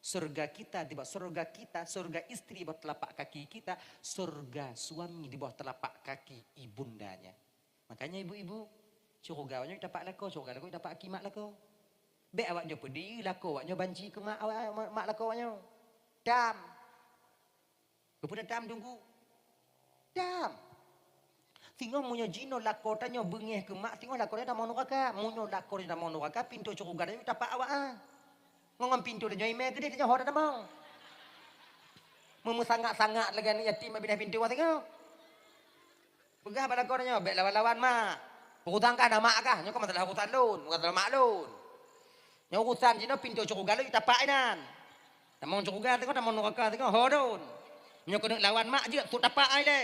Surga kita di bawah, surga kita, surga istri di bawah telapak kaki kita, surga suami di bawah telapak kaki ibundanya. Makanya ibu-ibu, syeuruga awaknyoe tapak lakoe, syeuruga lakoe tapak aki mak lakoe. Bék awaknyoe peudiri lakoe awaknyoe banci keu mak awak, mak lakoe awaknyoe. Dam. Keupeue dam Teungku? Dam. Singoh meunyoe jinoe lakoe tanyoe beungéh keu mak, singoh lakoe tanyoe tamong nuraka. Meunyoe lakoe tanyoe tamong nuraka, pintoe syeuruga tanyoe tapak awak, ah. Ngon, ngon pintoe tanyoe imé keudeh tanyoe ho tatamong. Meumeusangat-sangat lagée aneuëk yatim bak binéh pintoe singoh. Peugah bak lakoe tanyoe, "Bék lawan-lawan mak. Urusan kah na mak kah, nyoe kon masalah urusan lôn, bukan masalah mak lôn. Nyoe urusan jinoe pintoe syeuruga lôn tapak inan. Tamong syeuruga singoh, tamong nuraka singoh, ho lôn. Nyoe keuneuk lawan mak jeuet, sôk tapak ai lé."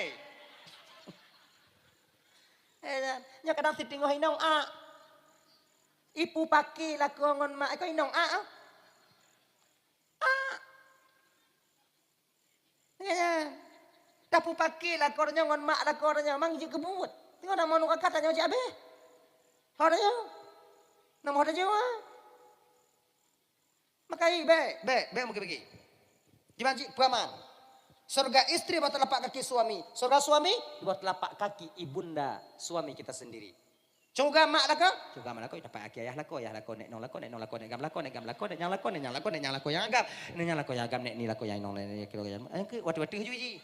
Eh, nyoe kadang siteungoh inong ak. Ipeupaké lakoe ngon mak, ikôt inong ak, ah. Ak. Nyan. Tapeupaké lakoe tanyoe ngon mak lakoe tanyoe, mang jeuet keu buet. Teungoh na meunoe ka tanyoe cit abéh. Ho tanyoe. Na meuho tanyoe. Maka, bèk, bèk, bèk meuki-meuki. Jiban cit peuaman. Surga istri di bawah telapak kaki suami. Surga suami di bawah telapak kaki ibunda suami kita sendiri. Curoga mak lakoe, curoga mak lakoe, tapak kaki ayah lakoe, ayah lakoe, nèk nong lakoe, nèk nong lakoe, nèk gam lakoe, nèk gam lakoe, nèk nyang lakoe, nèk nyang lakoe, nyang agam, nèk nyang lakoe, nyang agam, nèk ni lakoe, nyang inong, nèk ni lakoe, nyang, nyang keu watèe-watèe ju jih.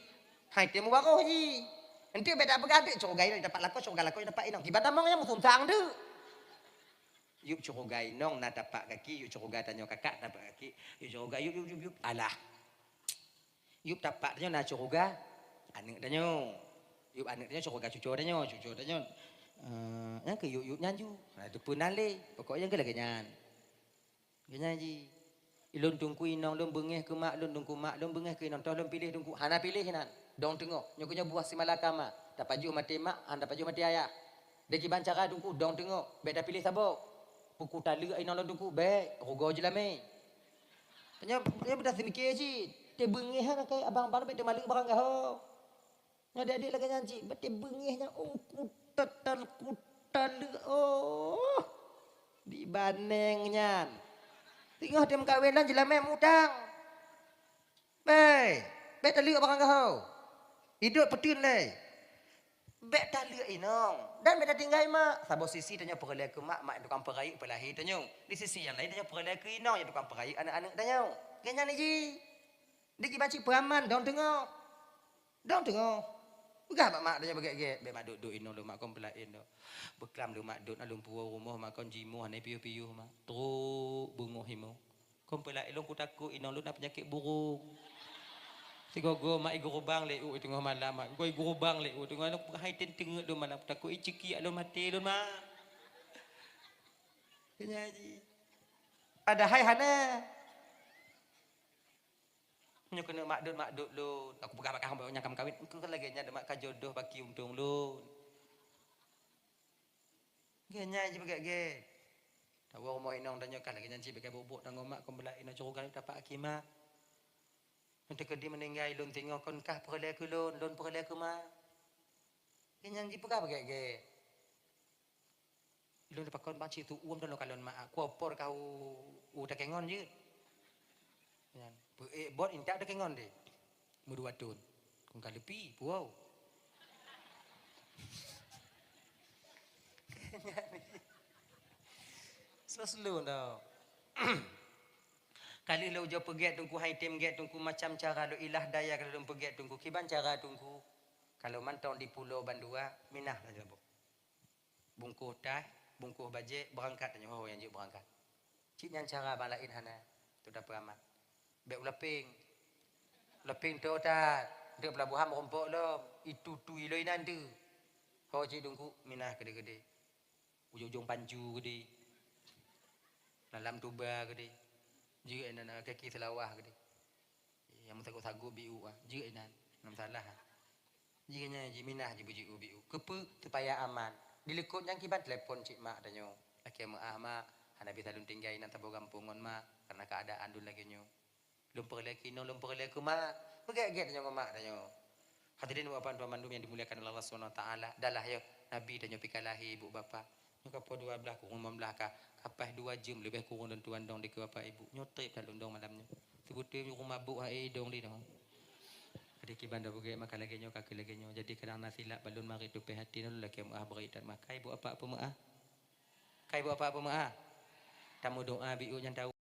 Hai, teuh mubaroh jih. Enteuk beda peugah deuek, curoga inong tapak lakoe, curoga lakoe tapak inong. Kiban tamong nyang meusunsang deuek. Yub curoga inong na tapak kaki, yub curoga tanyoe kakak tapak kaki, yub curoga yub, yub, yub, yub. Alah. Yub tapak tanyoe na curoga aneuk tanyoe. Yub aneuk tanyoe curoga cucoe tanyoe, cucoe tanyoe. Eh, nyang keu yub-yub nyan ju. Na teupeue nan lé. Pokok nyang keu lagèe nyan. Lagèe nyan jih. Ilôn teungku inong lôn beungèh keu mak lôn, teungku mak lôn beungèh keu inong. Toh lôn piléh teungku. Hana piléh nan. Dong teungoh. Nyoe keuh nyoe buah si malakama. Tapajoh maté mak, han tapajoh maté ayah. Di kiban cara teungku, dong teungoh. Bèk tapiléh saboh. Peue ku taleuek inong lôn teungku, bèk. Rugoe jeulamé. Tanyoe, tanyoe beudah seumiké cit. Teubeungèh hana kai abang-abang bèk teumaleuek barang gaho. Nyoe adik-adik lagèe nyan cit, bèk teubeungèh nyan, oh, kutetel, kutaleuek, oh. Dibaneng nyan. Teungoh tem kawen nyan jeulamé mutang. Bèk, bèk taleuek barang gaho. Idop peuteun lé. Bèk taleuek inong dan bèk tatinggai mak. Saboh sisi tanyoe peureulèe keu mak, mak nyang tukang peurayeuk peulahé tanyoe. Di sisi nyang laén tanyoe peureulèe keu inong nyang tukang peurayeuk aneuk-aneuk tanyoe. Lagèe nyan jih. Di kiban cit peuaman, dong teungoh. Dong teungoh. Peugah bak mak tanyoe beugèt-gèt, bèk mak duek-duek inong lôn mak kon peulaén dong. Beuklam lôn mak duek na lôn puwoe rumoh mak kon jimoh hana piôh-piôh mak. Trok beungoh imoh. Kon peulaén lôn kutakot inong lôn na peunyakét burung. Sigoe-goe mak igeurubang lé u teungoh malam mak. Goe igeurubang lé u teungoh malam hai teuteungeut lôn malam takot icekiak lôn maté lôn mak. Keu nyan jih. Padahai hana. Nyoe keuneuk mak dot, mak dot lôn. Aku peugah bak kah nyang ka meukawen, engkau kan lagèe nyan mak ka jodoh baki untông lôn. Lagèe nyan jipeugèt-gèt. Tawoe rumoh inong tanyoe kan lagèe nyan cit bèk bok-bok tanggong mak kon beulat inong curoga tapak aki mak. Nyoe teukeudi meuninggai lôn singoh kon kah peureulèe keu lôn, lôn peureulèe keu mak. Lagèe nyan jipeugah peugèt-gèt. Lôn pakon bang cit tu uem teunoe kalon mak, kuopor kah u, u takengon jeuet. Nyan, peu-, eh, bot intat takengon deh. Meudua thon. Kong ka leupi, puwoe. Slow-slow tau. Ka lheueh lôn ujoe peugèt teungku, hai tem gèt teungku, macam cara lôn ilah daya ka lôn peugèt teungku. Kiban cara teungku? Kalau mantong di pulo bandua, minah saja boh. Bungkôh taih, bungkôh bajèe, beurangkat tanyoe ho nyang jeuet beurangkat. Cit nyan cara ban laén hana, tu tapeuamat. Bèk u lapéng. Lapéng tô that, deuek peulabohan meurumpok lom, itu tui lom inan teuh. Ho cit teungku, minah keudeh-keudeh. Ujong-ujong panju keudeh. Dalam tuba keudeh. Jeuet inan kaki seulawah keudeh. Nyang meusagoe-sagoe biu ah, jeuet inan. Hana masalah ah. Jih nyan jiminah jibeujeuet u biu. Keupeue? Supaya aman. Di likot nyan kiban telepon cit mak tanyoe. Lakèe meu'ah mak, hana bisa lôn tinggai inan saboh gampông ngon mak, karena keadaan lôn lagèe nyoe. Lôn peureulèe keu inong, lôn peureulèe keu mak. Meugèt-gèt tanyoe ngon mak tanyoe. Hadirin bapak tuan mandum yang dimuliakan oleh Allah Subhanahu Wa Taala, dalah yoh Nabi tanyoe pih ka lahé ibu bapak. Nyoe ka poh dua blaih kureueng lima blaih ka, ka paih dua jeuem leubeh kureueng lôn tuan dong dikeue bapak ibu. Nyoe trép that lôn dong malam nyoe. Sibeutôi nyoe mabök hai dong di dong. Jadi kiban dah beugèt maka lagèe nyoe ka keu lagèe nyoe. Jadi kadang na silap bak lôn marit tupèh até lôn lakèe meu'ah bri that maka ibu bapak peumeu'ah. Ka ibu bapak peumeu'ah. Tameudoa biu nyang tahu.